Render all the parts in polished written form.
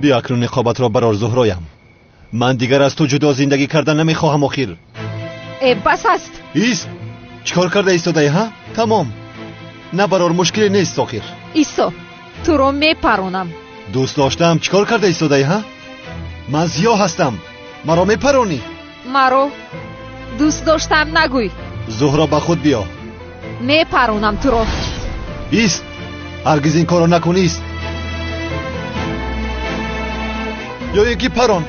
Биё акнун ниқобатро барор, Зуҳроям. Ман дигар аз ту ҷудо зиндагӣ кардан намехоҳам охир. Э, бас аст. Ист! Чӣ кор карда истодаӣ, ҳа? Тамом. На барор, мушкиле нест охир. Исо, туро мепаронам. Дӯст доштаам, чӣ кор карда истодаӣ, ҳа? Ман зиёҳ ҳастам. Маро мепаронӣ? Маро дӯст доштаам нагӯй. Зуҳро, ба худ биё. Мепаронам туро. Ист! Ҳаргиз ин корро накун, ист. Ё ин ки парон.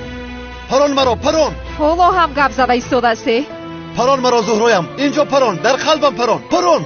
Парон маро, парон. Ҳоло ҳам гап зада истодаастӣ? Парон маро, Зуҳроям. Инҷо парон, дар қалбам парон. Парон.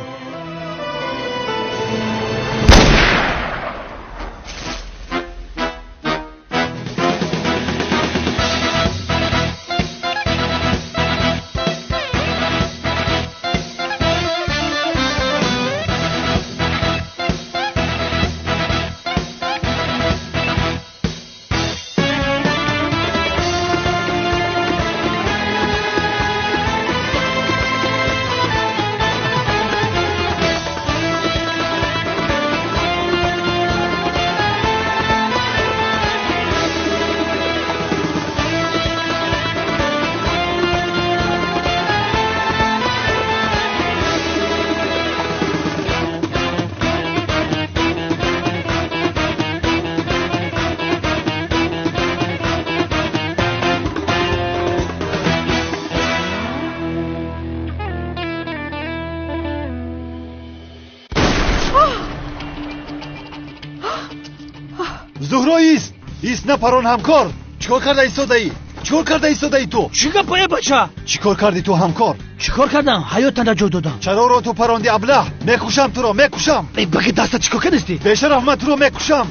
Зуҳро, ист! Ист, напарон ҳамкор! Чӣ кор карда истодаӣ? Чӣ кор карда истодаӣ ту? Чӣ гап, э бача? Чӣ кор кардӣ ту ҳамкор? Чӣ кор кардам? Ҳаётан наҷот додам. Чароро ту паронди, аблаҳ? Мекушам туро, мекушам. Э, баги даста чӣ кор кардастӣ? Бешараф, ман туро мекушам.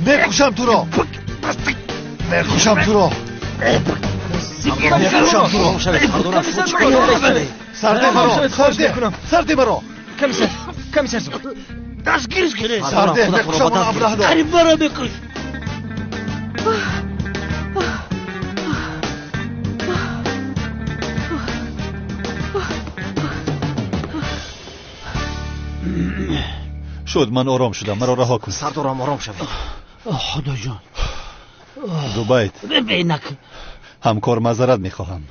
Мекушам туро. Мекушам туро. Мекушам туро. Сарде маро, сарде, сарде маро. Комиссар, комиссар. Дастгириш кунед. Сарде, мекушам он аблаҳро. Қариб маро мекуш. Шуд, ман ором шудам, маро раҳо кун. Сардорам, ором шавед. Худоҷон. Зубайд. Бинак. Ҳамкор, маъзарат мехоҳам.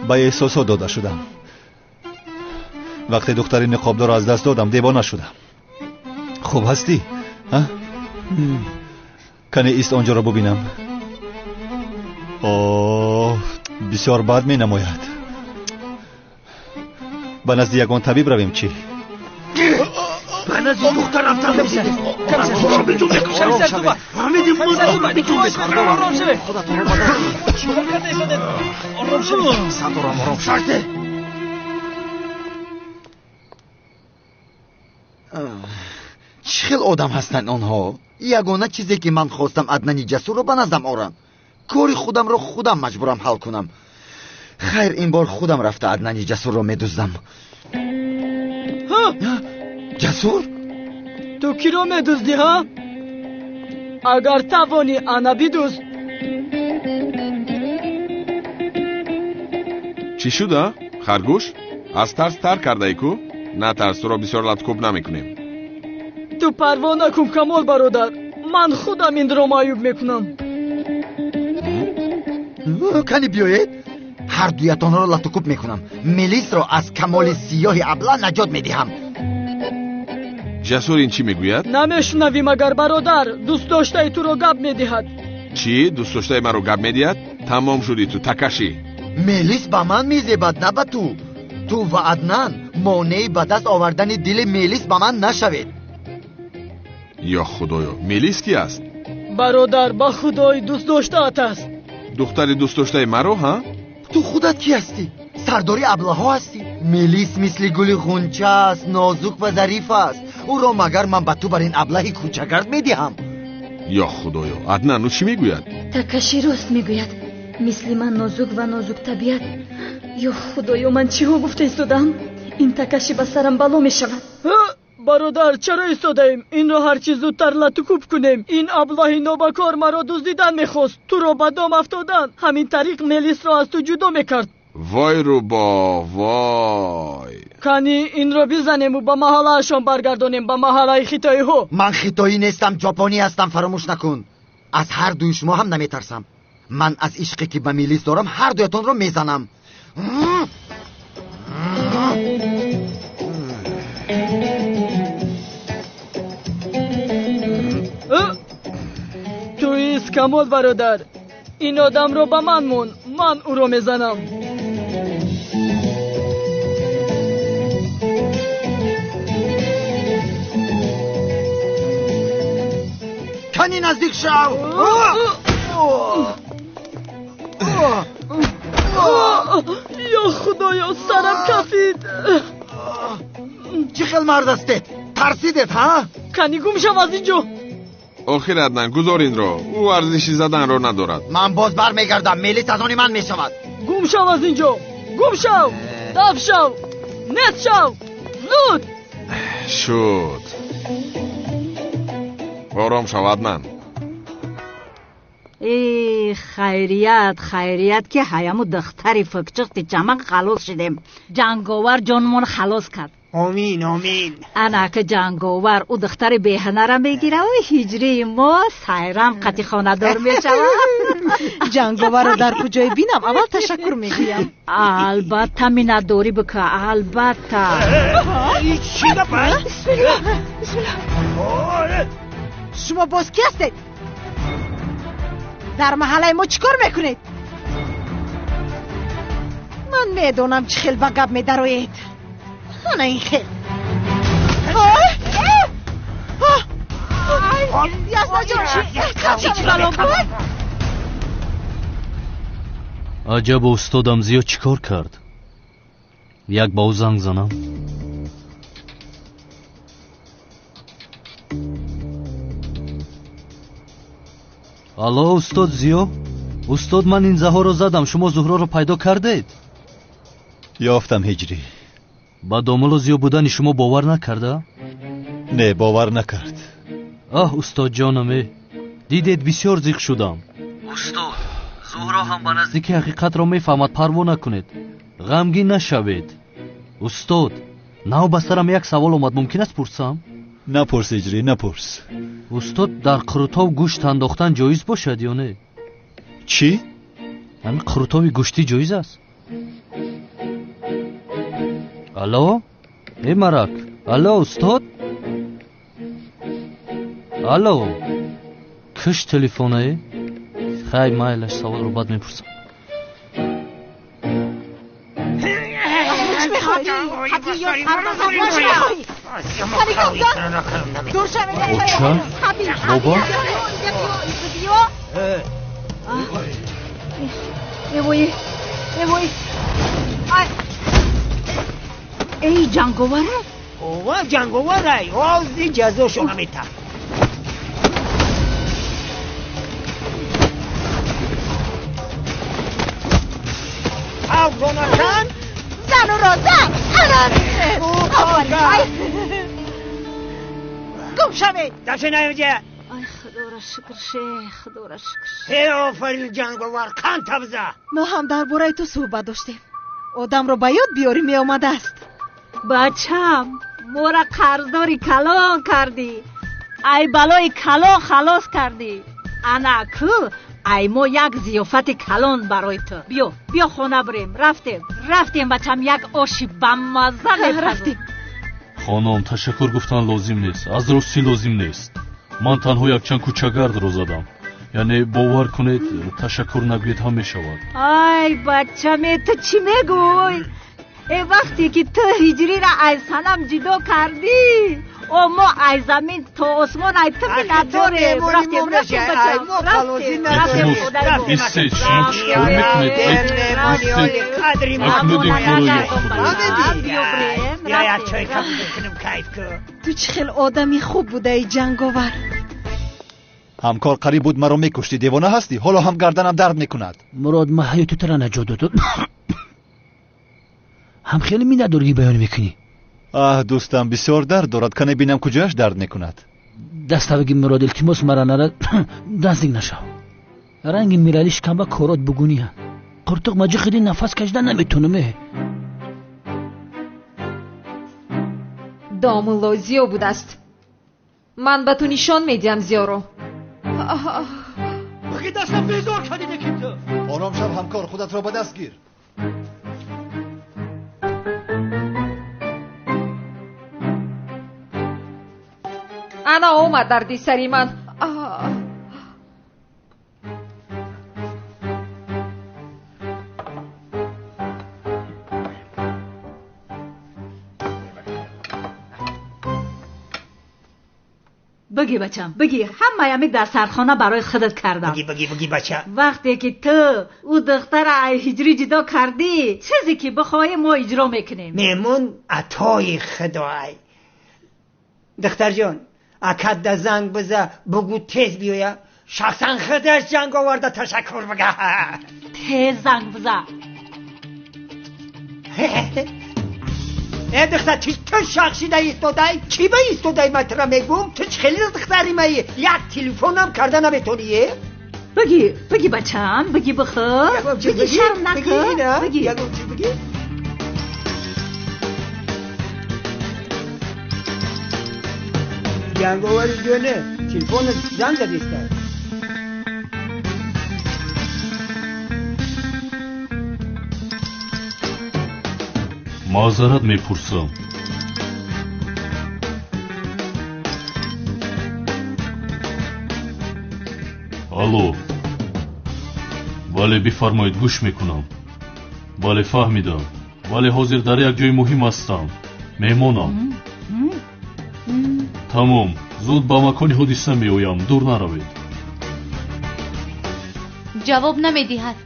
Ба эҳсосот дода шудам. Вақте духтари ниқобдорро аз даст додам, девона шудам. Хуб ҳастӣ? Кане ист, онҷоро бубинам. Оҳ, бисёр бад менамояд. Ба назди ягон табиб равем чӣ? Ба назди духтар рафтам. Сардорам, ором шавед. Чӣ хел одам ҳастанд онҳо? Ягона чизе ки ман хостам Аднани Ҷасурро ба наздам орам. Кори худамро худам маҷбурам ҳал кунам. Хайр, ин бор худам рафта Аднани Ҷасурро медуздам. Ҷасур? Ту киро медуздӣ, ҳа? Агар тавонӣ, ана бидузд. Чӣ шуда, харгӯш? Аз тарс тар кардаӣ ку? Натарс, туро бисёр латкӯб намекунем. Ту парво накун, Камол бародар. Ман худам инро маъюб мекунам. Кани биёед, ҳар дуятонро латукӯб мекунам. Мелисро аз Камоли сиёҳи абла наҷот медиҳам. Ҷасур ин чӣ мегӯяд? Намешунавӣ магар бародар? Дӯстдоштаи туро гап медиҳад. Чӣ? Дӯстдоштаи маро гап медиҳад? Тамом шудӣ ту, такашӣ. Мелис ба ман мезебад, на ба ту. Ту ва Аднан монеи ба даст овардани дили Мелис ба ман нашавед. Ё худоё, Мелис ки аст? Бародар, ба худои дӯстдоштаат аст. Духтари дӯстдоштаи маро, ҳа? Ту худат кӣ ҳастӣ? Сардори аблаҳо ҳастӣ. Мелис мисли гули ғунча аст, нозук ва зариф аст. Ӯро магар ман ба ту бар ин аблаҳи кӯчагард медиҳам? Ё худоё, Аднан ӯ чӣ мегӯяд? Такаши рост мегӯяд. Мисли ман нозук ва нозуктабиат. Ё худоё, ман чиҳо гуфта истодам? Ин такаши ба сарам бало мешавад. Бародар, чаро истодаем? Инро ҳарчи зудтар латукӯб кунем. Ин аблаҳи нобакор маро дуздидан мехост. Туро ба дом афтодан. Ҳамин тариқ Мелисро аз ту ҷудо мекард. Вой рӯбоҳ, вой. Кани инро бизанему ба маҳаллаашон баргардонем, ба маҳаллаи хитоиҳо. Ман хитоӣ нестам, ҷопонӣ ҳастам, фаромӯш накун. Аз ҳар дуи шумо ҳам наметарсам. Ман аз ишқе ки ба милис дорам ҳар дуятонро мезанам. Ту ист, Камол бародар. Ин одамро ба ман мон, ман ӯро мезанам. Кани наздик шав! Ё худоё, сарам кафид! Чӣ хел мард ҳастед? Тарсидед, ҳа? Кани гум шав аз ин ҷо! Охир Аднан, гузор инро. Ӯ арзиши заданро надорад. Ман боз бармегардам, милис аз они ман мешавад. Гум шав аз ин ҷо! Гум шав! Даф шав! Нест шав! Зуд! Шуд. Ором шав, Аднан. Э, хайрият, хайрият ки ҳаяму духтари фукчиқти чаман халос шидем. Ҷанговар ҷонмон халос кард. Омин, омин. Анака ҷанговар ӯ духтари беҳанара мегира, ӯ ҳиҷрии мо сайрам қати хонадор мешавад. Ҷанговарро дар куҷое бинам, аввал ташаккур мегӯям. Албатта, миннатдорӣ бика, албатта. Чӣ гап? Бисмилла, бисмилла. Шумо боз ки ҳастед? Дар маҳаллаи мо чӣ кор мекунед? Ман медонам чӣ хел ба гап медароед. Ана ин хел. Аҷаб, устодам зиёд чӣ кор кард? Як ба ӯ занг занам. Алло, устод Зиё? Устод, ман ин заҳоро задам, шумо Зуҳроро пайдо кардед? Ёфтам, Ҳиҷрӣ. Ба домулло Зиё будани шумо бовар накарда? Не, бовар накард. Аҳ, устодҷонам, э, дидед, бисёр зиқ шудам. Устод, Зуҳро ҳам ба наздики ҳақиқатро мефаҳмад, парво накунед. Ғамгин нашавед. Устод, нав ба сарам як савол омад, мумкин аст пурсам? Напурс, Ҳиҷрӣ, напурс. Устод, дар қурутов гӯшт андохтан ҷоиз бошад ё не? Чӣ? Ҳамин қурутови гӯштӣ ҷоиз аст? Алло? Э, марак. Алло, устод? Алло? Киш телефонае? Хай, майлаш, саволро баъд мепурсам. Оча? Бобо? Эвой, эвой. Эй, ҷанговара? Ова, ҷанговарай, ози ҷазошо намета. Авронакан? Зануро зан! Гум шавед! Дафши наёҷа! Ай, худоро шукр, шех, худоро шукр. Э, офарин, ҷанговар, кан табза! Мо ҳам дар бораи ту суҳбат доштем. Одамро ба ёд биёрӣ меомадааст. Бачам, мора қарздори калон кардӣ. Ай балои калон халос кардӣ. Ана ку, ай мо як зиёфати калон барои ту. Биё, биё хона бирем. Рафтем, рафтем, бачам, як оши бамазза мепазем. Рафтем. Хонум, ташаккур гуфтан лозим нест. Аз ростӣ лозим нест. Ман танҳо якчанд кӯчагардро задам. Яъне бовар кунед, ташаккур нагӯед ҳам мешавад. Ай, бачаме, ту чӣ мегӯй? Э, вақте ки ту ҳиҷриро аз санам ҷудо кардӣ, о мо аз замин то осмон ай ту миннатдорем. Рафтем, рафтем, бачам, рафтем, рафтем. Истед, шумо чӣ кор мекунед? Истед, накунед ин корро, ё Худо. Ту чӣ хел одами хуб будаи, ҷанговар. Ҳамкор, қариб буд маро мекуштӣ. Девона ҳастӣ? Ҳоло ҳам гарданам дард мекунад. Мурод, ман ҳаёти туро наҷот додам. Ҳам хеле миннатдорӣ баён мекунӣ. Аҳ, дӯстам, бисёр дард дорад. Кане бинам куҷояш дард мекунад. Даставаги Мурод, илтимос, мара нара наздик нашав. Ранги мирали шикамба корот бугуния. Қуртуқ маҷиқиди нафас кашида наметонам. Домулло зиё будааст. Ман ба ту нишон медиҳам зиёро. Баки дастам безор кардӣ ки ту. Ором шав ҳамкор, худатро ба даст гир. Ана омад дарди сари ман. Бигӣ бачам, бигӣ, ҳамаями дар сархона барои худат кардам. Бигӣ, бигӣ, бигӣ бача. Вақте ки ту ӯ духтара ай ҳиҷрӣ ҷудо кардӣ, чизе ки бихоҳӣ мо иҷро мекунем. Меҳмон атои худоай. Духтарҷон, акат да занг биза, бугӯ тез биёя. Шахсан худаш ҷанг оварда ташаккур бага. Тез занг биза. Э духтар, ту шахшида истодай? Чӣ ба истодай ман тура мегӯм? Ту чӣ хеле духтари маи? Як телефонам карда наметонӣ, е? Бигӣ, бигӣ бачам, бигӣ бихӯр. Бигӣ шарм накун. Бигӣ. Ягон чиз бигӣ. Ҷанговари ҷоне, телефон занг задиста. Маъзарат мепурсам. Алло. Бале, бифармоед, гӯш мекунам. Бале, фаҳмидам. Бале, ҳозир дар як ҷои муҳим ҳастам. Меҳмонам. Тамом, зуд ба макони ҳодиса меоям, дур наравед. Ҷавоб намедиҳад.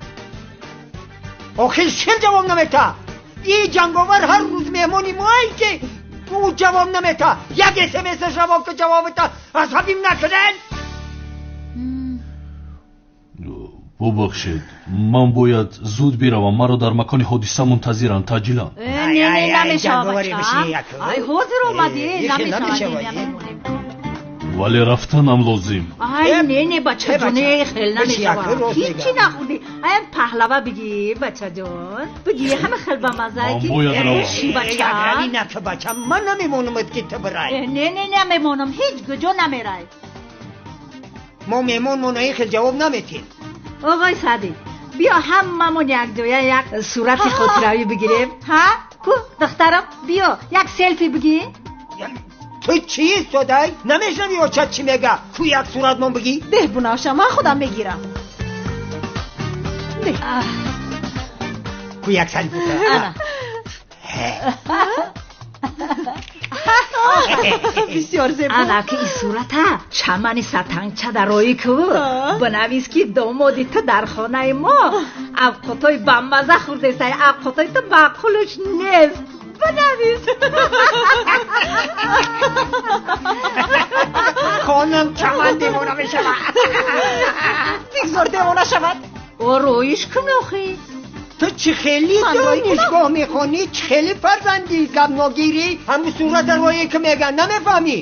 Охир чӣ ҷавоб намета? И ҷанговар ҳар рӯз меҳмони моай ки ӯ ҷавоб намета. Як смс равон ки ҷавобата асабим накунед. Бубахшед, ман бояд зуд биравам, маро дар макони ҳодиса мунтазиранд, таъҷилан. Не, не, намешавад бача. Ай, ҳозир омадӣ, намешавад. Вале рафтанам лозим. Ай, не, не, бачаҷон, хел намешавад. Ҳичи нахӯрдӣ. Ай, паҳлава бигӣ, бачаҷон. Бигӣ, ҳама хел бамаза ки. Ман бояд равам. Бача. Нака, бача, ман намемонамад ки ту бирай. Не, не, намемонам, ҳеҷ куҷо намерай. Мо меҳмонмона ин хел ҷавоб наметем. Оғои Саъдӣ, биё ҳамамон якҷоя як сурати хотиравӣ бигирем. Ҳа? Ку, духтарам, биё як селфи бигӣ. Ту чӣ истодай? Намешнавӣ очат чӣ мега? Ку як суратмон бигӣ? Деҳ Бунафша, ман худам мегирам. Деҳ. Ку як селфи. Ана. Бисёр зебо. Ана ки ин сурата чамани сатангча дар роӣ ку. Бинавис ки домоди ту дар хонаи мо авқотҳои бамаза хӯрдесай, авқотҳои ту маъқулш нест. Бинавис. Хонам чаман девона мешавад. Бигзор девона шавад. О, роиш кун охи. Ту чӣ хеле донишгоҳ мехонӣ, чӣ хеле фарзандӣ гапногирӣ, ҳамун сурата роӣ ки меган, намефаҳмӣ?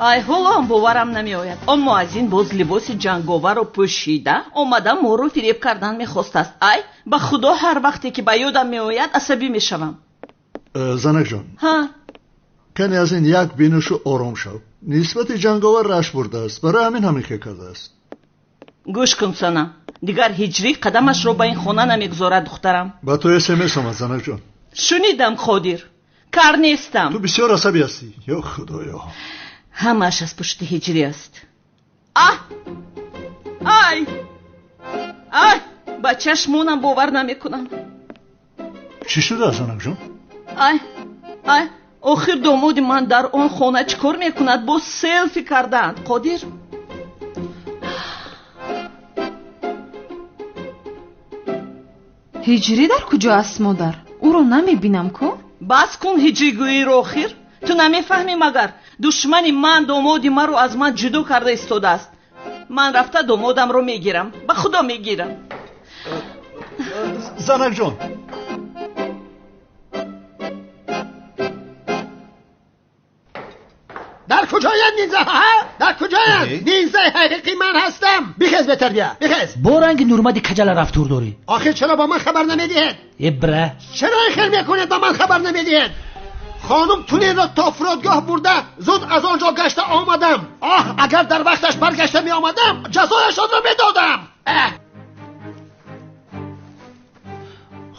Ай, ҳоло ҳам боварам намеояд. Он муаззин боз либоси ҷанговарро пӯшида омада моро фиреб кардан мехостааст. Ай, ба худо ҳар вақте ки ба ёдам меояд асабӣ мешавам. Занакҷон, кане аз ин як бинушу ором шав. Нисбати ҷанговар рашк бурдааст, барои ҳамин ҳамин хел кардааст. Гӯш кун, Сана, дигар ҳиҷрӣ қадамашро ба ин хона намегузорад, духтарам. Ба ту смс омад, занакҷон. Шунидам, Қодир, кар нестам. Ту бисёр асабӣ ҳастӣ. Ё худоё, ҳамааш аз пушти ҳиҷрӣ аст. Аҳ, ай, ай, ба чашмонам бовар намекунам. Чӣ шудааст, занакҷон? Ай, ай, охир домоди ман дар он хона чӣ кор мекунад? Боз селфи кардаанд, Қодир. Ҳиҷрӣ дар куҷо аст, модар? Ӯро намебинам ку? Бас кун ҳиҷригӯиро, охир. Ту намефаҳмӣ магар? Душмани ман домоди маро аз ман ҷудо карда истодааст. Ман рафта домодамро мегирам, ба худо мегирам. Занакҷон, Дар куҷоянд нинзаҳо? Дар куҷоянд? Нинзаи ҳақиқӣ ман ҳастам. Бихез бетарбия, бихез. Бо ранги нурмади каҷала рафтор дорӣ. Охир чаро ба ман хабар намедиҳед? Ибра. Чаро ин хел мекунед, ба ман хабар намедиҳед? Хонум Тулинро то фурудгоҳ бурда, зуд аз он ҷо гашта омадам. Оҳ, агар дар вақташ баргашта меомадам, ҷазояшонро медодам.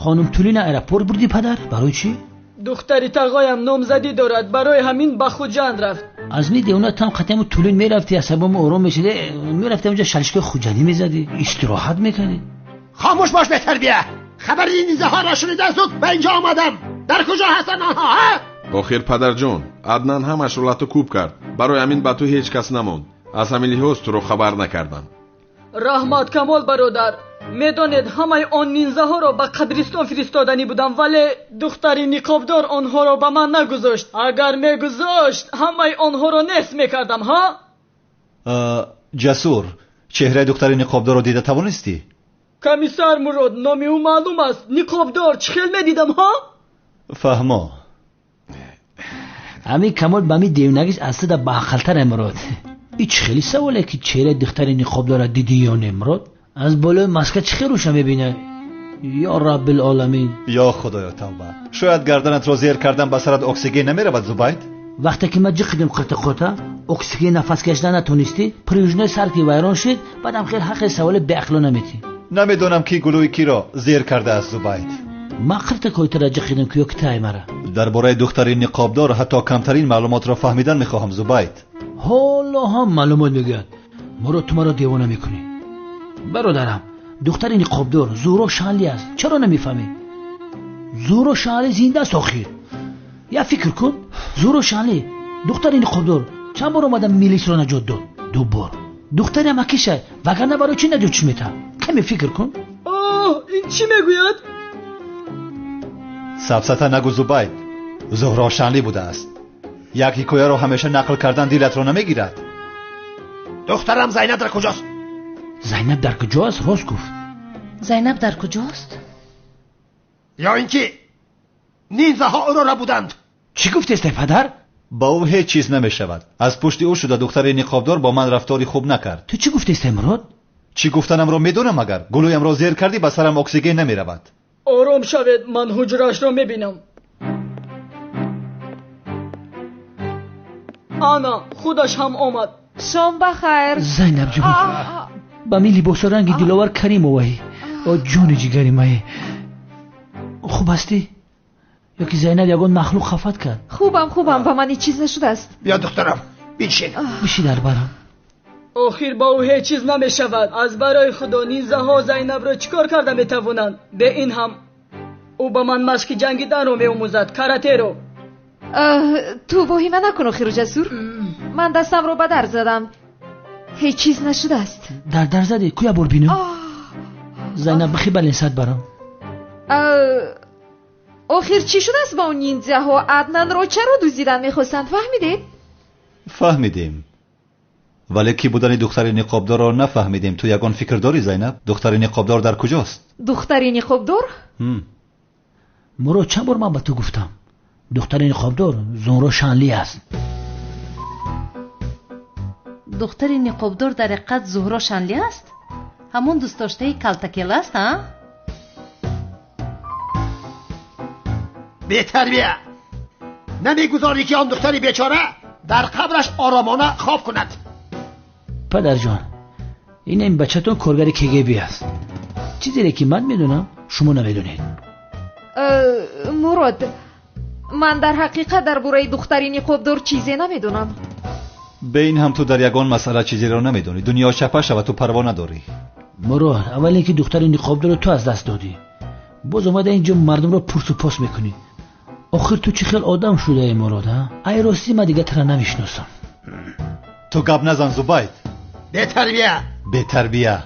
Хонум Тулина аэропорт бурдӣ, падар? Барои чӣ? Духтари тағоям номзадӣ дорад, барои ҳамин ба Хуҷанд рафт. Аз ни девона там қатъиаму Тулин мерафтӣ, асабому ором мешиди, мерафтӣ онҷа шалишкаи хуҷандӣ мезадӣ, истироҳат мекардӣ. Хомӯш бош бетарбия! Хабари нинзаҳоро шунида зуд ба инҷо омадам. Дар куҷо ҳастанд онҳо, ҳа? Охир падарҷон, Аднан ҳамашро лату кӯб кард. Барои ҳамин ба ту ҳеҷ кас намонд. Аз ҳамин лиҳоз туро хабар накардам. Раҳмат Камол бародар. Медонед, ҳамаи он нинзаҳоро ба қабристон фиристоданӣ будам, вале духтари ниқобдор онҳоро ба ман нагузошт. Агар мегузошт, ҳамаи онҳоро нест мекардам, ҳа? Ҷасур, чеҳраи духтари ниқобдорро дида тавонистӣ? Комиссар Мурод, номи ӯ маълум аст. Ниқобдор, чӣ хел медидам, ҳа? Фаҳмо. Ҳамин Камол ба ми девонагиш аз туда баақлтар, Мурод. Ин чӣ хели саволе ки чеҳраи духтари ниқобдорро дидӣ ё не, Мурод? Аз болои маска чӣ хел рӯша мебинад? Ё Раббилоламин. Ё Худоё, тавба. Шояд гарданатро зер кардан ба сарат оксиген намеравад, Зубайд? Вақте ки ман ҷиқидим қирта-қурта, оксиген нафас кашида натонистӣ, пружинаи сар ки вайрон шид, баъдам хел ҳаққи саволи беақло наметӣ. Намедонам ки гулӯи киро зер кардааст, Зубайд. Ман қирта койтара ҷиқидим ки ё китай мара. Дар бораи духтари ниқобдор ҳатто камтарин маълумотро фаҳмидан мехоҳам, Зубайд. Ҳоло ҳам маълумот мегӯяд. Мурод, ту маро девона мекунӣ. Бародарам, духтари ниқобдор Зуҳро Шанли аст. Чаро намефаҳмӣ? Зуҳро Шанли зинда аст охир. Як фикр кун, Зуҳро Шанли, духтари ниқобдор, чанд бор омада милисро наҷот дод? Ду бор. Духтари амакиша, вагарна барои чӣ наҷотш метаҳад? Каме фикр кун. Оҳ, ин чӣ мегӯяд? Сафсата нагӯ, Зубайд. Зуҳро Шанли будааст. Як ҳикояро ҳамеша нақл кардан дилатро намегирад. Духтарам Зайнаб дар куҷост? Зайнаб дар куҷост? Рост гуфт. Зайнаб дар куҷост? Ё ин ки нинзаҳо ӯро рабуданд. Чӣ гуфтестай, падар? Ба ӯ ҳеҷ чиз намешавад. Аз пушти ӯ шуда духтари ниқобдор бо ман рафтори хуб накард. Ту чӣ гуфтестай, Мурод? Чӣ гуфтанамро медонам, агар гулӯямро зер кардӣ ба сарам оксиген намеравад. Ором шавед, ман ҳуҷраашро мебинам. Ана, худаш ҳам омад. Шом ба хайр. Зайнаб ҷон, ба ми либосо ранги Диловар Каримоваи. О ҷони ҷигари мае. Хуб ҳастӣ? Ё ки Зайнаб ягон махлуқ хафат кард? Хубам, хубам, ба ман ҳеҷ чиз нашудааст. Биё духтарам, биншин. Биши дар барам. Охир ба ӯ ҳеҷ чиз намешавад. Аз барои Худо нинзаҳо Зайнабро чӣ кор карда метавонанд? Бе ин ҳам ӯ ба ман машқи ҷангиданро меомӯзад, каратеро. Ту воҳима накун, охиру Ҷасур. Ман дастамро ба дар задам. Ҳеҷ чиз нашудааст. Дар дар задӣ? Куя бор бинам? Зайнаб, бихи баленсад барам. Охир чӣ шудааст ба он ниндзяҳо? Аднанро чаро дуздидан мехостанд? Фаҳмидед? Фаҳмидем. Вале ки будани духтари ниқобдорро нафаҳмидем. Ту ягон фикр дорӣ, Зайнаб? Духтари ниқобдор дар куҷост? Духтари ниқобдор? Мурод, чанд бор ман ба ту гуфтам, духтари ниқобдор Зуҳро Шанли аст. Духтари ниқобдор дар ҳақиқат Зуҳро Шанли аст? Ҳамон дӯстдоштаи калтакел аст, а? Бетарбия! Намегузорӣ ки он духтари бечора дар қабраш оромона хоб кунад. Падарҷон, ин ин бачатон коргари КГБ аст. Чизере ки ман медонам, шумо намедонед. Мурод, ман дар ҳақиқат дар бораи духтари ниқобдор чизе намедонам. Бе ин ҳам ту дар ягон масъала чизеро намедонӣ. Дунё чапа шава, ту парво надорӣ. Мурод, аввал ин ки духтари ниқобдорро ту аз даст додӣ, боз омада инҷо мардумро пурсу пос мекунӣ. Охир ту чӣ хел одам шудаӣ, Мурод, а? Ай ростӣ ман дига тура намешиносам. Ту гап назан, Зубайд. Бетарбия! Бетарбия!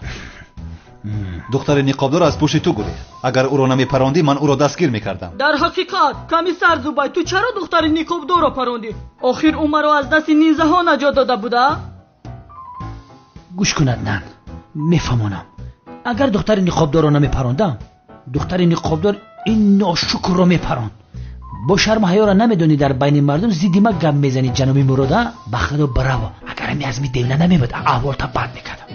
Духтари ниқобдор аз пушти ту гурехт. Агар ӯро намепарондӣ, ман ӯро дастгир мекардам. Дар ҳақиқат, комиссар Зубайд, ту чаро духтари ниқобдорро парондӣ? Охир ӯ маро аз дасти нинзаҳо наҷот дода буда? Гӯш кун, Аднан, мефаҳмонам. Агар духтари ниқобдорро намепарондам, духтари ниқобдор ин ношукрро мепаронд. Бо шарму ҳаёро намедонӣ дар байни мардум зидди ма гап мезанӣ ҷаноби Мурод, а? Ба худо браво. Агар ҳами азми девна намебуд, аҳволта бад мекардам.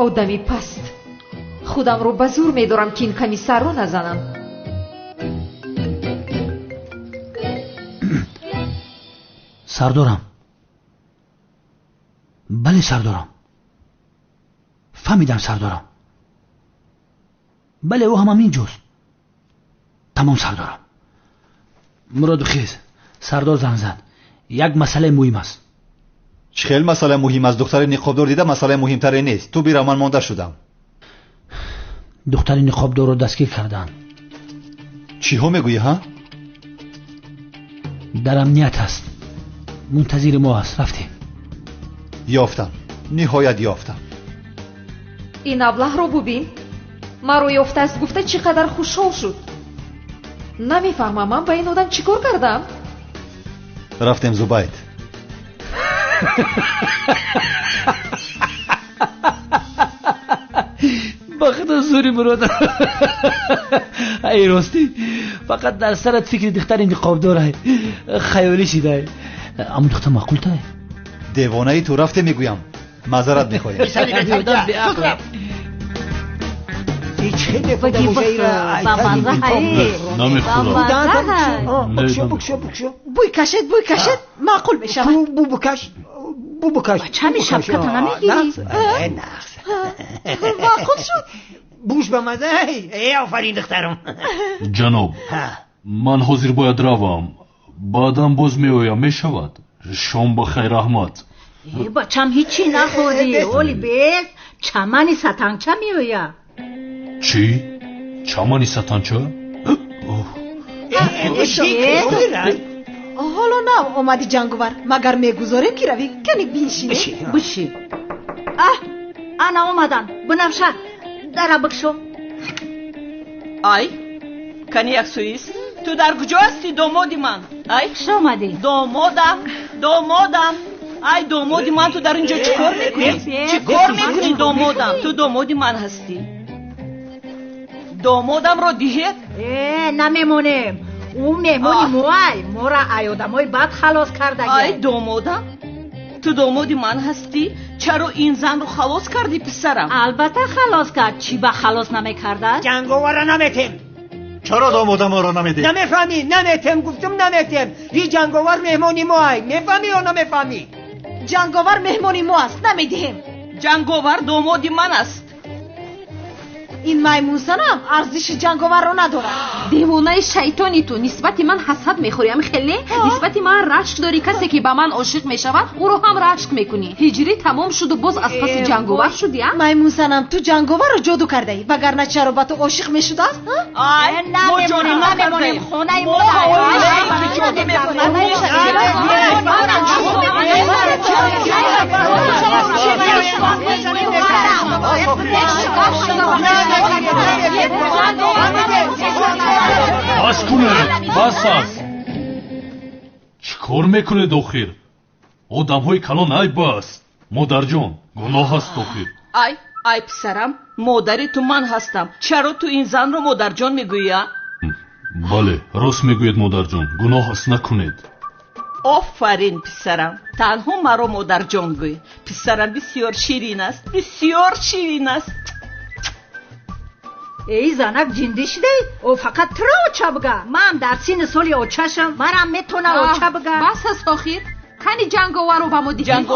Одами паст. Худамро ба зур медорам, ки ин комиссарро назанам. Сардорам. Бале, сардорам. Фаҳмидам, сардорам. Бале, ӯ ҳам ҳамин ҷост. Тамом, сардорам. Муроду хез, сардор занг зад. Як масъалаи муҳим аст. Чӣ хел масъала муҳим аст? Духтари ниқобдор дида масъалаи муҳимтаре нест. Ту бира, ман монда шудам. Духтари ниқобдорро дастгир карданд. Чиҳо мегӯӣ, ҳа? Дар амният аст. Мунтазири мо аст. Рафтем. Ёфтам. Ниҳоят ёфтам. Ин аблаҳро бубин. Маро ёфтааст гуфта чӣ қадар хушҳол шуд. Намефаҳмам, ман ба ин одам чӣ кор кардам? Рафтем, Зубайд. Ба худо зури Мурод. Ай ростӣ, фақат дар сарат фикри духтари ниқобдорай. Хаёлӣ шидай. Аммо духтар маъқултай. Девонаи ту, рафте мегӯям. Маъзарат мехоҳем. Бӯй кашед, бӯй кашед, маъқул мешавад. Бу букаш, бу букаш. Чами шапката намегирӣ? Маъқул шуд. Буш ба маза. Э, офарин, духтарам. Ҷаноб, ман ҳозир бояд равам. Баъдан боз меоям, мешавад? Шом ба хайр, раҳмат. Э, бачам, ҳичи нахӯрдӣ. Оли бес чамани сатанча меояд. Чӣ? Чамани сатанча? Ҳоло нав омади, ҷанговар, магар мегузорем, ки равӣ? Кани биншинӣ. Биши. Аҳ, ана омадан. Бунафша, дара бикшо. Ай, кани як суист. Ту дар куҷо ҳастӣ, домоди ман? Ай, хуш омадӣ. Домодам, домодам. Ай, домоди ман, ту дар ин ҷо чӣ кор мекунӣ? Чӣ кор мекунӣ, домодам? Ту домоди ман ҳастӣ. Домодамро диҳед? Э, намемонем. Ӯ меҳмони моай, моро ай одамои бад халос кардагӣ. Ай, домодам, ту домоди ман ҳастӣ. Чаро ин занро халос кардӣ, писарам? Албатта халос кард. Чӣ ба халос намекардааст? Ҷанговара наметем. Чаро домодаморо намедиҳӣ? Намефаҳмӣ? Наметем, гуфтум, наметем. И ҷанговар меҳмони моай. Мефаҳмӣ ё намефаҳмӣ? Ҷанговар меҳмони мо аст, намедиҳем. Ҷанговар домоди ман аст. Ин маймунзанам арзиши ҷанговарро надорад. Девонаи шайтони, ту нисбати ман ҳасад мехӯрӣ, ами хеле нисбати ман рашк дорӣ. Касе ки ба ман ошиқ мешавад, ӯро ҳам рашк мекунӣ. Ҳиҷрӣ тамом шуду боз аз паси ҷанговар шудӣ, а? Маймунзанам, ту ҷанговарро ҷоду кардаӣ, вагарна чаро ба ту ошиқ мешудааст? Ай, мо ҷоду намемонем. Хонаи мо. Ҷоду мекунем. Бас кунед, бас аст. Чӣ кор мекунед охир? Одамҳои калон, ай бас. Модарҷон, гуноҳ аст охир. Ай, ай, писарам, модари ту ман ҳастам. Чаро ту ин занро модарҷон мегӯӣ, а? Бале, рост мегӯед, модарҷон, гуноҳ аст, накунед. Офарин, писарам, танҳо маро модарҷон гӯй. Писарам бисёр ширин аст, бисёр ширин аст. Эй, занак, ҷиндӣ шудаи? О, фақат туро оча бига. Ман дар синни соли очашам, марам метона оча бига. Бас аст охир. Кани ҷанговарро ба мо диҳед.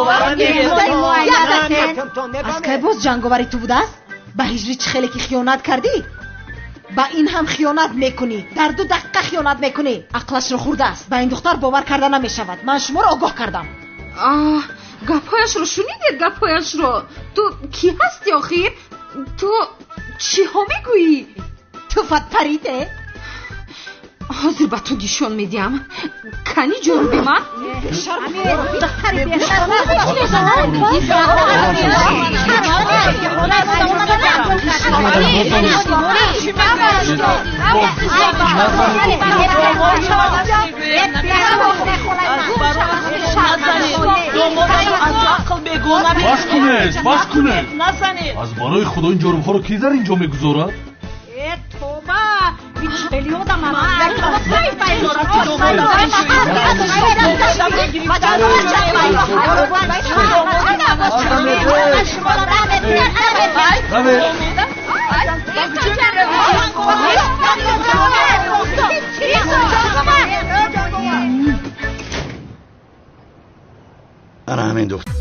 Аз кай боз ҷанговари ту будааст? Ба ҳиҷрӣ чӣ хеле ки хиёнат кардӣ, ба ин ҳам хиёнат мекунӣ. Дар 2 дақиқа хиёнат мекунӣ. Ақлашро хӯрдааст. Ба ин духтар бовар карда намешавад. Ман шуморо огоҳ кардам. Аҳ, гапҳояшро шунидед, гапҳояшро? Ту кӣ ҳастӣ охир? Ту чиҳо мегӯӣ? Туфат париде. Ҳозир ба ту нишон медиҳам. Кани ҷоруби ман? Духтари. Бас кунед, бас кунед. Аз барои худо, ин ҷорубҳоро кӣ дар ин ҷо мегузорад? Э, тоба. Ана ҳамин духтар.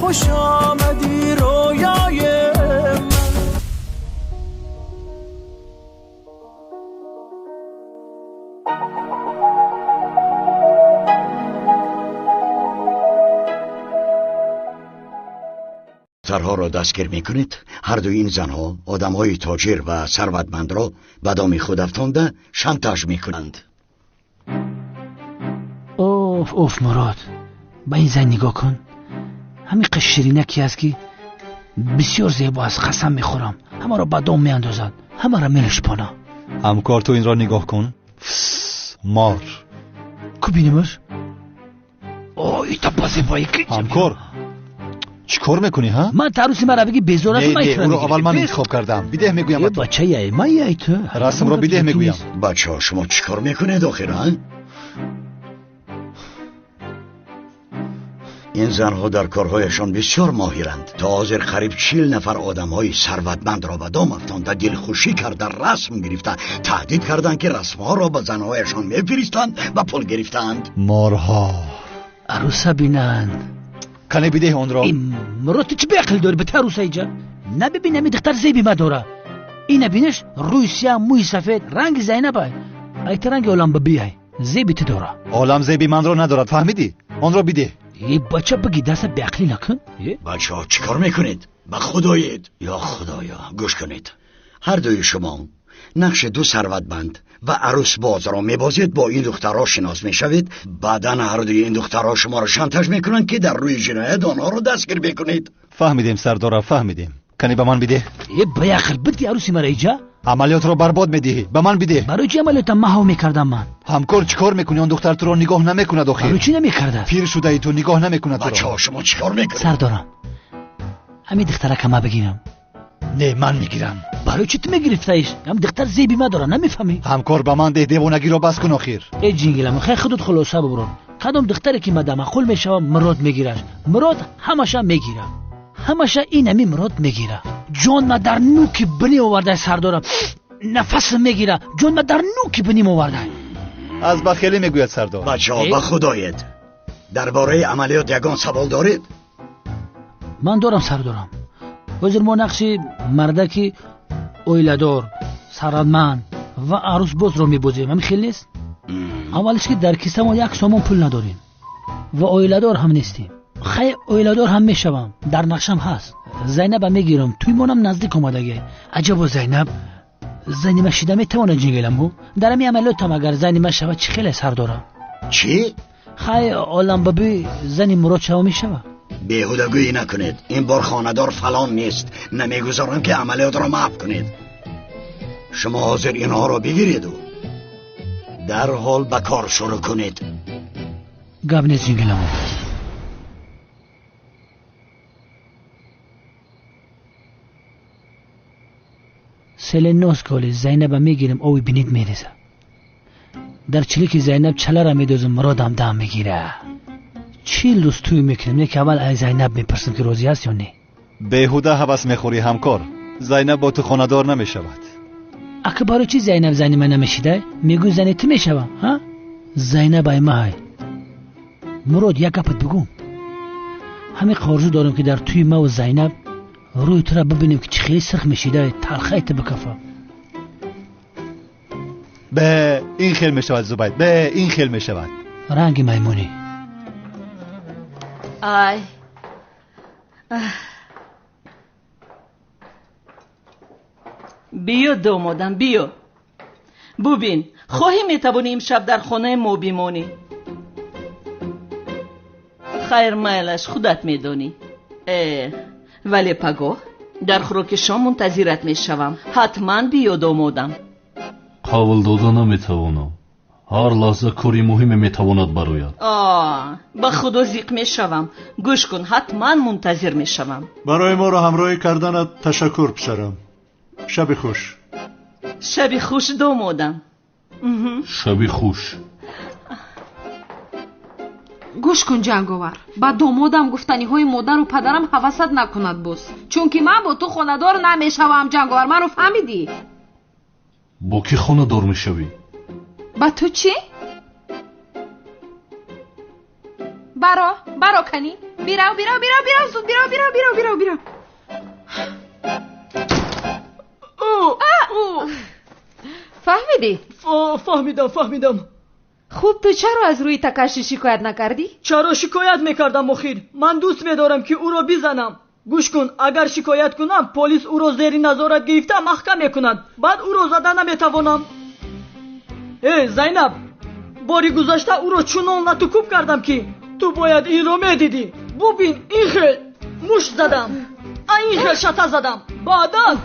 خوش آمدی رویای من. دخترها را دستگیر میکنید. هر دوی این زنها آدمهای تاجر و ثروتمند را به دام خود افتانده شانتاژ میکنند. اوف اوف مراد، به این زن نگاه کن. همین شیرینکی است که بسیار زیبا است. قسم میخورم همه را به دام میاندازد، همه را میلشپانه. همکار تو این را نگاه کن. مار کو بینیمش. آی تا با زیبایی که همکار چیکار میکنی ها؟ من عروسی مرا بگی بیزار است. نه او رو اول من انتخاب کردم. بیده میگویم بچه ای من ای تو رسم رو بیده میگویم. بچه ها شما چیکار میکنید آخرا؟ این زنها در کارهایشان بسیار ماهرند. تا حاضر قریب 40 نفر آدمهای ثروتمند را به دام افتانده، دلخوشی کرده، رسم گرفته، تهدید کردند که رسمها را به زنهایشان میفرستند و پول گرفتند. مارها عروسه بینند. کنه بیده آن را. مراد تو چه بیعقل داری به عروسه اینجا؟ نه ببین امی دختر زیبی ما داره. این بینش روی سیاه موی سفید رنگ زینب ای رنگ عالم ببیای زیبی تو داره. عالم زیبی من را ندارد فهمیدی؟ آن را بیده. ای بچه بگی دست بیعقلی نکن. بچه ها چیکار میکنید؟ به خدایید. یا خدایا گوش کنید. هر دوی شما نقش دو ثروتمند و عروس باز را میبازید. با این دخترها شناس میشوید. بعدا هر دوی این دخترها شما را شانتاژ میکنند که در روی جنایت آنها را دستگیر بکنید. فهمیدیم سردارا فهمیدیم. کنی به من بده. ای بیعقل بدی عروسی مرا اینجا؟ عملیات رو برباد میدهی. به من بده. برای چی عملیات محو میکردم من؟ همکار چیکار میکنی؟ آن دختر تو رو نگاه نمیکند آخر. برای چی نمیکرده؟ پیر شده ای تو نگاه نمیکند تو. بچه‌ها شما چیکار میکنید؟ سردارم همین دخترک ما بگیرم. نه من میگیرم. برای چی تو میگرفتیش؟ هم دختر زیبی ما داره نمیفهمی؟ همکار به من ده، دیوانگی رو بس کن آخر. ای جینگلم خیلی خودت خلاصه ببرو. کدام دختری که مدام معقول میشوه مراد میگیرش. مراد همشه میگیره. همشه این همی مراد میگیره. جان ما در نوک بنی آورده سردارم. نفس میگیره. جان ما در نوک بنی آورده. از بخیلی میگوید سردار. بچه‌ها به خدایت درباره عملیات یگان سوال دارید؟ من دارم سردارم. حاضر ما نقش مردکی оиладор، сарватманд ва арӯсбозро мебозем. ҳамин хел нест? Аввалиш ки дар киса мо 1 сомон пул надорем ва оиладор ҳам нестем. Хай оиладор ҳам мешавам, дар нақшам ҳаст. Зайнаба мегирам, тӯймонам наздик омадагӣ. Аҷабо Зайнаб зани ма шида метавонад ҷингеламу? Дар ҳамин амалиётам агар зани ма шавад чӣ хеле сар дорам? Чӣ? Хай оламбабӣ зани Мурод шава мешавад. Беҳудагӯӣ накунед. Ин бор хонадор фалон нест. Намегузорам ки амалиётро маҳв кунед. Шумо ҳозир инҳоро бигиреду дарҳол ба кор шурӯъ кунед. Гап нест ҷингеламу. Селеноз коли Зайнаба мегирам, ови бинит мереза. Дар чилики Зайнаб чалара медозам, Муродам дам мегира. 40 рӯз тӯй мекунем, не ки аввал ай Зайнаб мепурсам ки розӣ аст ё не. Беҳуда ҳавас мехӯрӣ ҳамкор. Зайнаб бо ту хонадор намешавад. Ака барои чӣ Зайнаб зани ман намешида? Мегӯй зани ту мешавам, ҳа? Зайнаб ай маҳай. Мурод як гапат бигӯм. Ҳамин орзу дорам ки дар тӯи маву Зайнаб рӯи тура бибинем ки чӣ хеле сирх мешида, талхай ту бикафа. Бе ин хел мешавад Зубайд, бе ин хел мешавад. Ранги маймунӣ. Ай. Биё домодам, биё. Бубин, хоҳӣ метавонӣ имшаб дар хонаи мо бимонӣ. Хайр, майлаш, худат медонӣ. Вале пагоҳ дар хӯроки шом мунтазират мешавам. Ҳатман биё домодам. Қавл дода наметавонам. Ҳар лаҳза кори муҳиме метавонад барояд. Ба худо зиқ мешавам. Гӯш кун, ҳатман мунтазир мешавам. Барои моро ҳамроҳӣ карданат ташаккур, писарам. Шаби хуш. Шаби хуш, домодам. Шаби хуш. Гӯш кун, Ҷанговар, ба домодам гуфтаниҳои модару падарам ҳавасат накунад боз, чунки ман бо ту хонадор намешавам. Ҷанговар, маро фаҳмидӣ? Бо кӣ хонадор мешавӣ? Ба ту чӣ? Баро, баро канӣ. Бирав, бирав, бирав, бирав, зуд бирав, бирав, бирав, бирав, бирав. Фаҳмидӣ? Фаҳмидам, фаҳмидам. Хуб, ту чаро аз рӯи Такаши шикоят накардӣ? Чаро шикоят мекардам охир? Ман дӯст медорам ки ӯро бизанам. Гӯш кун, агар шикоят кунам, полис ӯро зери назорат гирифта маҳкам мекунад. Баъд ӯро зада наметавонам. Э, Зайнаб, бори гузашта ӯро чунон латукӯб кардам ки ту бояд инро медидӣ. Бубин, ин хел мушт задам, ин хел шата задам, баъдан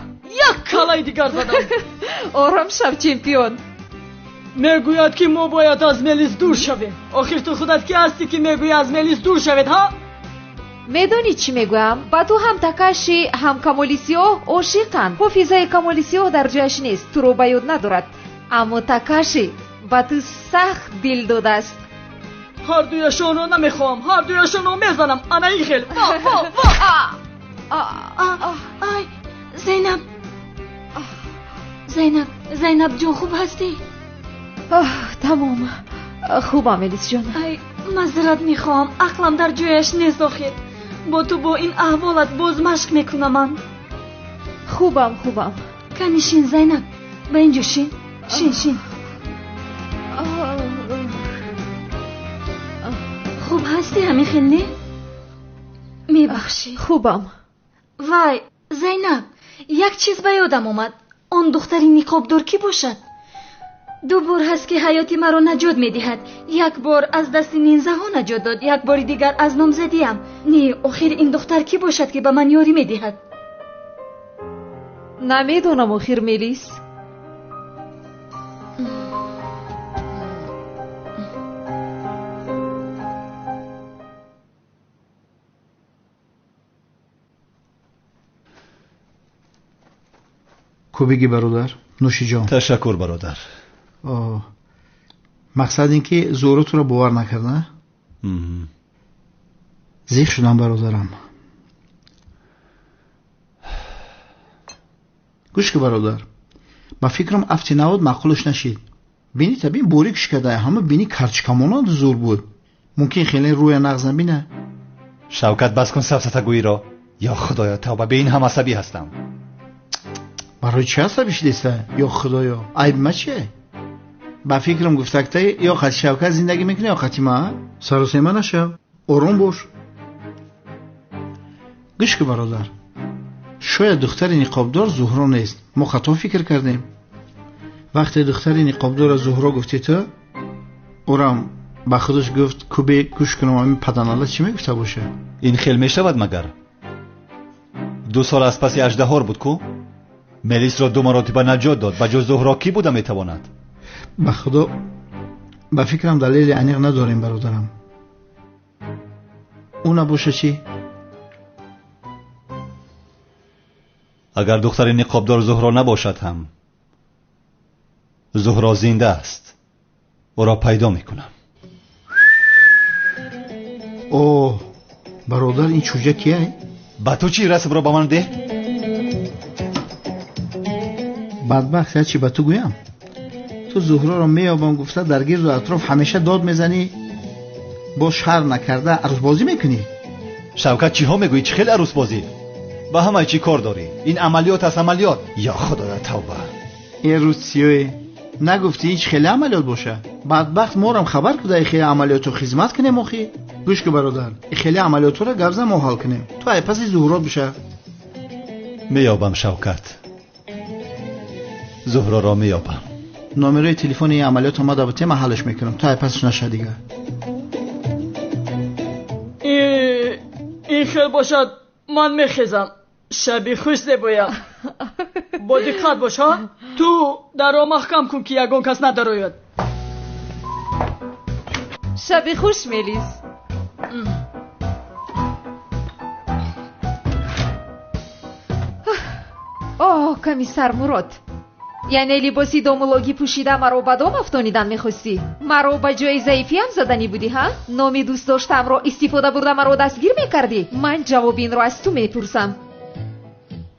як калаи дигар задам. Ором шав, чемпион. Мегӯяд ки мо бояд аз Мелис дур шавем. Охир ту худат ки ҳастӣ ки мегӯӣ аз Мелис дур шавед, ҳа? Медонӣ чӣ мегӯям? Ба ту ҳам Такаши, ҳам Камоли Сиёҳ ошиқанд. Ҳофизаи Камоли Сиёҳ дар ҷояш нест, туро ба ёд надорад. Аммо Такаши ба ту сахт дил додааст. Ҳар дуяшонро намехоҳам, ҳар дуяшонро мезанам. Ана ин хел. Во, во, во! Ай, Зайнаб. Зайнаб, Зайнаб ҷон, хуб ҳастӣ? Тамом, хубам, Мелисҷон. Ай, мазрат мехоҳам, ақлам дар ҷояш нест охир. Бо ту бо ин аҳволат боз машқ мекунам ман. Хубам, хубам. Кани шин, Зайнаб, ба инҷо шин. Шин, шин. Хуб ҳастӣ ҳамин хел, не? Мебахшӣ. Хубам. Вай, Зайнаб, як чиз ба ёдам омад. Он духтари ниқобдор кӣ бошад? Ду бор ҳаст ки ҳаёти маро наҷот медиҳад. Як бор аз дасти нинзаҳо наҷот дод, як бори дигар аз номзадиам. Не, охир ин духтар кӣ бошад ки ба ман ёрӣ медиҳад? Намедонам охир, Мелис. Кубиги бародар, нӯшиҷон. Ташаккур бародар. Мақсад ин ки Зуҳро туро бовар накард, на? Зиқ шудам бародарам. Гӯш ки бародар, ба фикрам афти навод маъқулаш нашид. Бини табин борик шикада, ҳама бини карчкамонанд зур буд. Мумкин хеле рӯя нағз набина. Шавкат, бас кун сафсатагӯиро. Ё худоё, тавба, бе ин ҳам асабӣ ҳастам. Барои чӣ асабӣ шудеста? Ё худоё, айби ма чие? Ба фикрам гуфтакта ё қати Шавкат зиндагӣ мекунӣ, ё қати ма? Саросема нашав, ором бош. Гӯш ки бародар, шояд духтари ниқобдор Зуҳро нест. Мо хато фикр кардем. Вақте духтари ниқобдорро Зуҳро гуфтӣ ту, ӯрам ба худаш гуфт кубе гӯш кунам ҳамин паданала чӣ мегуфта боша. Ин хел мешавад магар? 2 сол аз паси аждаҳор буд ку? Мелисро 2 маротиба наҷот дод. Ба ҷуз Зуҳро кӣ буда метавонад? Ба худо, ба фикрам далели аниқ надорем бародарам. Ӯ набоша чӣ? Агар духтари ниқобдор Зуҳро набошад ҳам, Зуҳро зинда аст. Ӯро пайдо мекунам. Оҳ, бародар, ин чӯҷа кия? Ба ту чӣ? Расмро ба ман деҳ. Бадбахт, я чӣ ба ту гӯям? Ту Зуҳроро меёбам гуфта дар гирду атроф ҳамеша дод мезанӣ, боз шарм накарда арӯсбозӣ мекунӣ. Шавкат, чиҳо мегӯӣ? Чӣ хел арӯсбозӣ? Ба ҳамаи чӣ кор дорӣ? Ин амалиёт аст, амалиёт. Ё худоя, тавба. Ин рӯз сиёе. Нагуфтӣ ин чӣ хеле амалиёт боша? Бадбахт морам хабар куда хеле амалиётро хизмат кунем охи. Гӯш ку бародар, хеле амалиётҳоро гап зан мо ҳал кунем. Ту ай паси Зуҳро биша. Меёбам Шавкат. Зуҳроро меёбам. Номерои телефони ин амалиёт омада бутем, ман ҳалш мекунам. Ту ай пасаш наша дигар. Ин хел бошад, ман мехезам. Шаби хуш зебоям. Бо диққат бош, ҳа? Ту дарро маҳкам кун, ки ягон кас надарояд. Шаби хуш, Мелис. О, комиссар Мурод, яъне либоси домулогӣ пӯшида маро ба дом афтонидан мехостӣ? Маро ба ҷои заифиам заданӣ будӣ, ҳа? Номи дӯстдоштаамро истифода бурда маро дастгир мекардӣ? Ман ҷавоби инро аз ту мепурсам.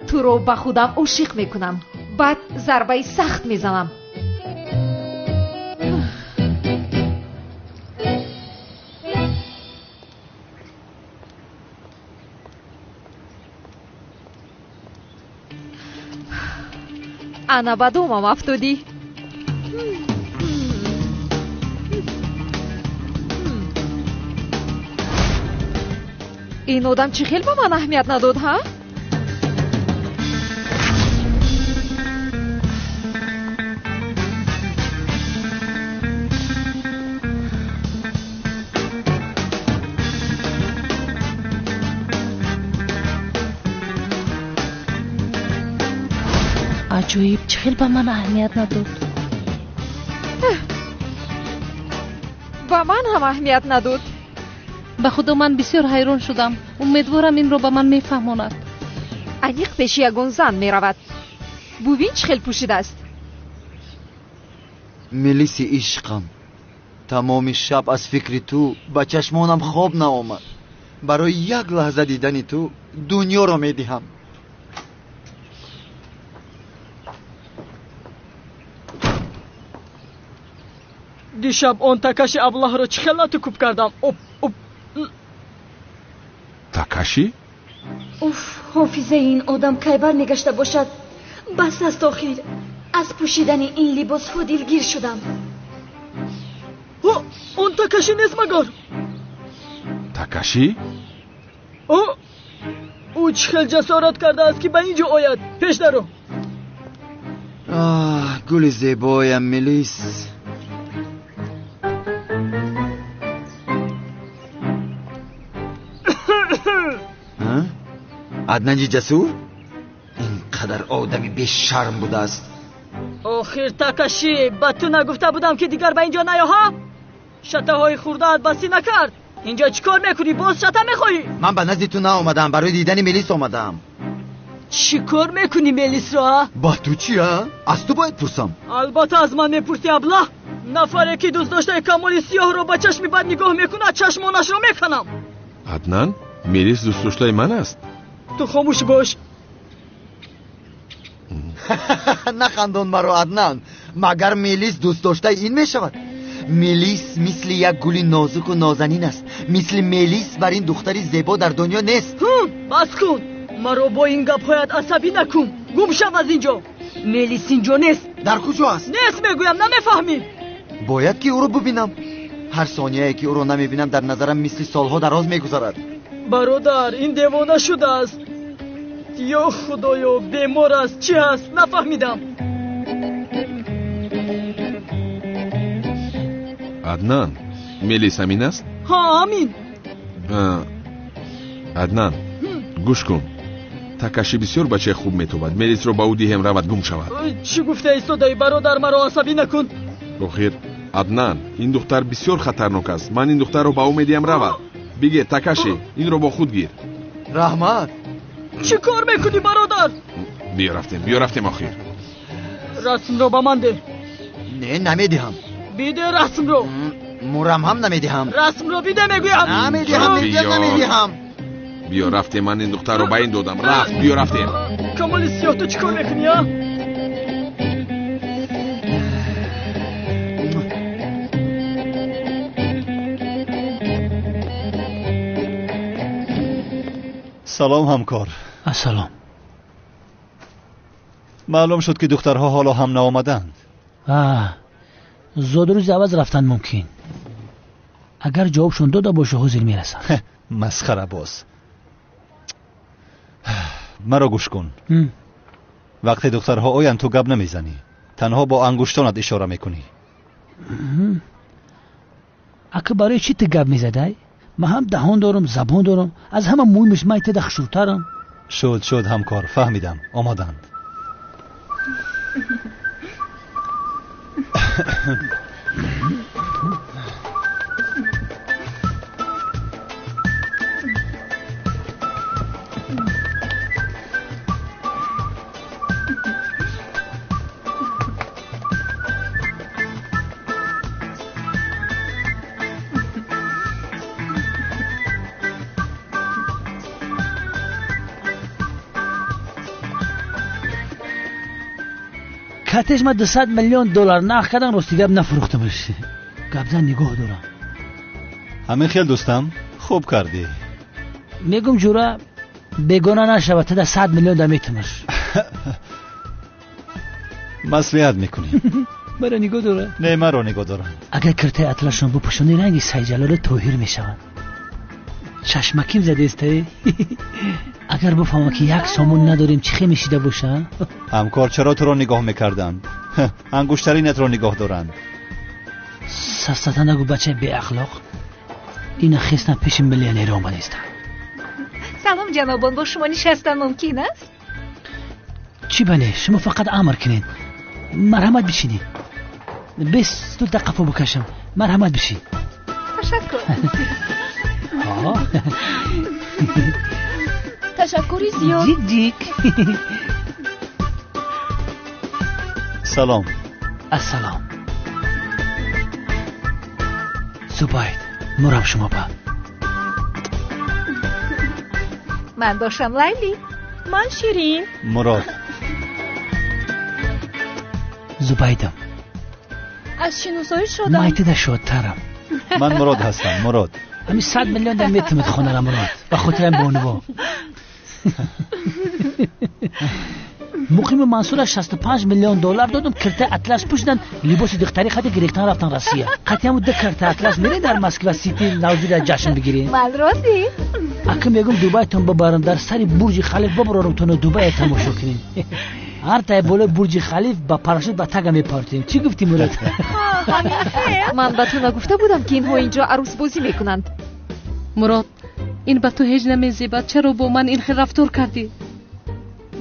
Туро ба худам ошиқ мекунам, баъд зарбаи сахт мезанам. Ана ба домам афтодӣ. Ин одам чӣ хел ба ман аҳамият надод, ҳа? Аҷоиб, чӣ хел ба ман аҳамият надод? Ба ман ҳам аҳамият надод. Ба худо ман бисёр ҳайрон шудам. Умедворам инро ба ман мефаҳмонад. Аниқ пеши ягон зан меравад. Бубин чӣ хел пӯшидааст. Мелиси ишқам, тамоми шаб аз фикри ту ба чашмонам хоб наомад. Барои як лаҳза дидани ту дунёро медиҳам. Дишаб он такаши аблаҳро чӣ хел лату кӯб кардам. Оп, оп. Такаши? Уф, ҳофизаи ин одам кай бармегашта бошад? Бас аст охир. Аз пӯшидани ин либосҳо дилгир шудам. Он такаши нест магар? Такаши? Ӯ чӣ хел ҷасорат кардааст, ки ба ин ҷо ояд? Пеш даро. Аҳ, гули зебоям Мелис. Аднанҷи ҷасур? Ин қадар одами бешарм будааст. Охир Такаши, ба ту нагуфта будам, ки дигар ба ин ҷо наё, ҳа? Шатаҳои хурдаат басӣ накард. Инҷо чӣ кор мекунӣ? Боз шата мехоҳӣ? Ман ба назди ту наомадаам, барои дидани Мелис омадаам. Чӣ кор мекунӣ Мелисро, а? Ба ту чи, а? Аз ту бояд пурсам. Албатта аз ман мепурсӣ, аблаҳ. Нафаре ки дӯстдоштаи Камоли Сиёҳро ба чашми бад нигоҳ мекунад, чашмонашро меканам. Аднан, Мелис дӯстдоштаи ман аст. Ту хомӯш бош. Нахандон маро, Аднан. Магар Мелис дӯстдоштаи ин мешавад? Мелис мисли як гули нозуку нозанин аст. Мисли Мелис бар ин духтари зебо дар дунё нест. Бас кун. Маро бо ин гапҳоят асабӣ накун. Гум шав аз ин ҷо. Мелис ин ҷо нест. Дар куҷо аст? Нест мегӯям, намефаҳмӣ. Бояд ки ӯро бубинам. Ҳар сонияе ки ӯро намебинам, дар назарам мисли солҳо дароз мегузарад. Бародар, ин девона шудааст. Ё худоё, бемор аст, чӣ ҳаст? Нафаҳмидам. Аднан, Мелис ҳамин аст? Ҳа, ҳамин. Аднан, гӯш кун. Такаши бисёр бачаи хуб метобад. Мелисро ба ӯ диҳем, равад гум шавад. Чӣ гуфта истодаӣ, бародар? Маро асабӣ накун. Охир, Аднан, ин духтар бисёр хатарнок аст. Ман ин духтарро ба ӯ медиҳам, равад. Бигир, Такаши, инро бо худ гир. Раҳмат. Чӣ кор мекунӣ, бародар? Биё рафтем, биё рафтем охир. Расмро ба ман деҳ. Не, намедиҳам. Биде расмро. Мурам ҳам намедиҳам. Расмро биде мегӯям. Намедиҳам, мегӯям намедиҳам. Биё рафтем, ман ин духтарро ба ин додам. Рафт, биё рафтем. Камоли Сиёҳ, ту чӣ кор мекунӣ, а? Салом ҳамкор. Ассалом. Маълум шуд, ки духтарҳо ҳоло ҳам наомаданд. Зодрӯзи аваз рафтан мумкин. Агар ҷавобшон дода боша, ҳозир мерасанд. Масхарабоз. Маро гӯш кун. Вақте духтарҳо оянд, ту гап намезанӣ, танҳо бо ангуштонат ишора мекунӣ. Ака, барои чӣ ту гап мезадай? Ман ҳам даҳон дорам, забон дорам, аз ҳама муҳимаш ман теда хушрӯтарам. Шуд, шуд, ҳамкор, фаҳмидам, омаданд. Катеш ма 200 миллион доллар нарх кардан, рости гап нафурӯхтамаш. Гапзан нигоҳ дорам. Ҳамин хел, дӯстам, хуб кардӣ. Мегум, ҷура бегона нашава, тада 100 миллион да метамаш. Маслиҳат мекунем. Маро нигоҳ дора? Не, маро нигоҳ дора. Агар киртаи атлашон бупӯшони, ранги Сайҷалоли Тоҳир мешаванд. Чашмаким задестае? Агар бифаҳмам, ки як сомон надорем, чӣ хел мешида боша? Ҳамкор, чаро туро нигоҳ мекарданд? Ангуштаринатро нигоҳ доранд. Сафсата нагӯ, бачаи беахлоқ. Ина хестан пеши миллионер омадистам. Салом, ҷанобон, бо шумо нишастан мумкин аст? Чӣ бале, шумо фақат амр кунед. Марҳамат, бишинед. Бес стул та қафо бикашам. Марҳамат, бишин. Ташаккур. Ташаккури зиёд. Ҷик ҷик. Салом. Ассалом. Зубайд, мурам шумо ба. Ман бошам Лайли. Ман Ширин. Мурод. Зубайдам. Аз шиносоӣ шодам. Майтида шодтарам. Ман Мурод ҳастам, Мурод. Ҳамин 100 миллион дар метавонад хонара, Мурод. Ба хотирам бонуво. Муқими Мансура 65 миллион доллар додам, киртаи атлас пӯшиданд, либоси духтари хати гирифтан рафтан Россия. Қатъиаму ду киртаи атлас мерем дар Москва Сити навзира ҷашн бигирем. Ман розӣ. Ака, мегум, Дубайтон бибарам, дар сари Бурҷи Халиф бибарорам, тоно Дубая тамошо кунем. Ҳар тай болои Бурҷи Халиф ба парашют ба тага мепартем. Чӣ гуфтӣ, Мурод? Ман ба ту нагуфта будам, ки инҳо инҷо арӯсбозӣ мекунанд. Мурод, ин ба ту ҳеҷ намезебад. Чаро бо ман ин хел рафтор кардӣ?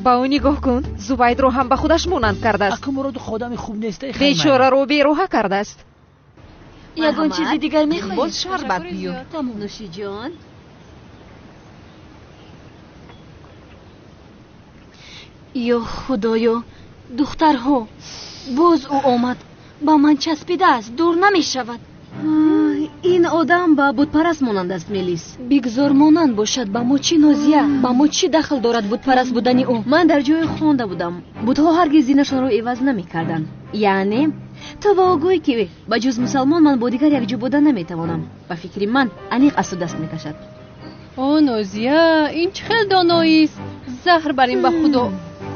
Ба ӯ нигоҳ кун, Зубайдро ҳам ба худаш монанд кардааст. Ака, Муроду одами хуб нест. Бечораро бероҳа кардааст. Ягон чизи дигар мехоҳед? Боз шарбат биёр. Нӯшиҷон. Ё худоё, духтарҳо, боз ӯ омад, ба ман часпидааст, дур намешавад. Ин одам ба бутпараст монанд аст, Мелис. Бигзор монанд бошад, ба мо чӣ, Нозия? Ба мо чӣ дахл дорад бутпараст будани ӯ? Ман дар ҷое хонда будам, бутҳо ҳаргиз динашонро иваз намекарданд. Яъне ту ба ӯ гӯй, ки ба ҷуз мусалмон ман бо дигар якҷо буда наметавонам. Ба фикри ман, аниқ аз ту даст мекашад. О, Нозия, ин чӣ хел доноист? Заҳр бар ин, ба худо,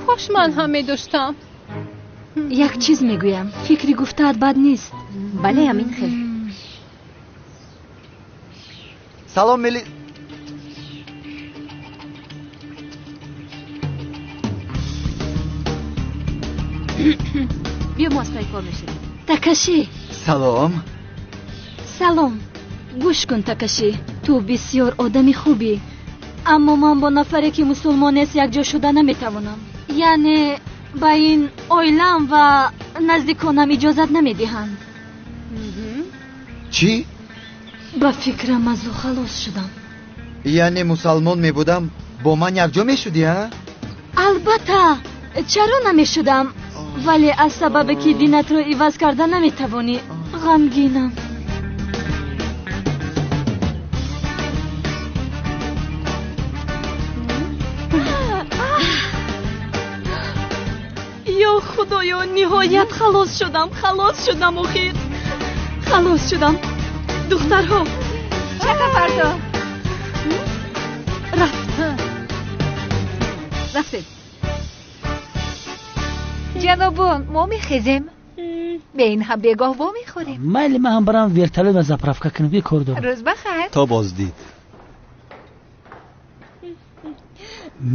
кош ман ҳам медоштам. Як чиз мегӯям, фикри гуфтаат бад нест. Бале, ҳамин хел. Салом, Мели. Биё, мо аз пай кор мешавем. Такаши. Салом. Салом. Гӯш кун, Такаши, ту бисёр одами хубӣ, аммо ман бо нафаре, ки мусулмон нест, якҷо шуда наметавонам. Яъне ба ин оилам ва наздиконам иҷозат намедиҳанд. Чӣ? Ба фикрам, аз ӯ халос шудам. Яъне мусалмон мебудам, бо ман якҷо мешудӣ, а? Албатта, чаро намешудам, вале аз сабабе ки динатро иваз карда наметавонӣ, ғамгинам. Ё худоё, ниҳоят халос шудам, халос шудам, охир халос шудам. Духтарҳо, чака фардо рафт. Рафтем. Ҷанобон, мо мехезем. Бе ин ҳам бегоҳ вомехӯрем. Майли, ман ҳам барам вертолёт ва заправка кунам, ки кор дорам. Рӯз бахайр. То боздид.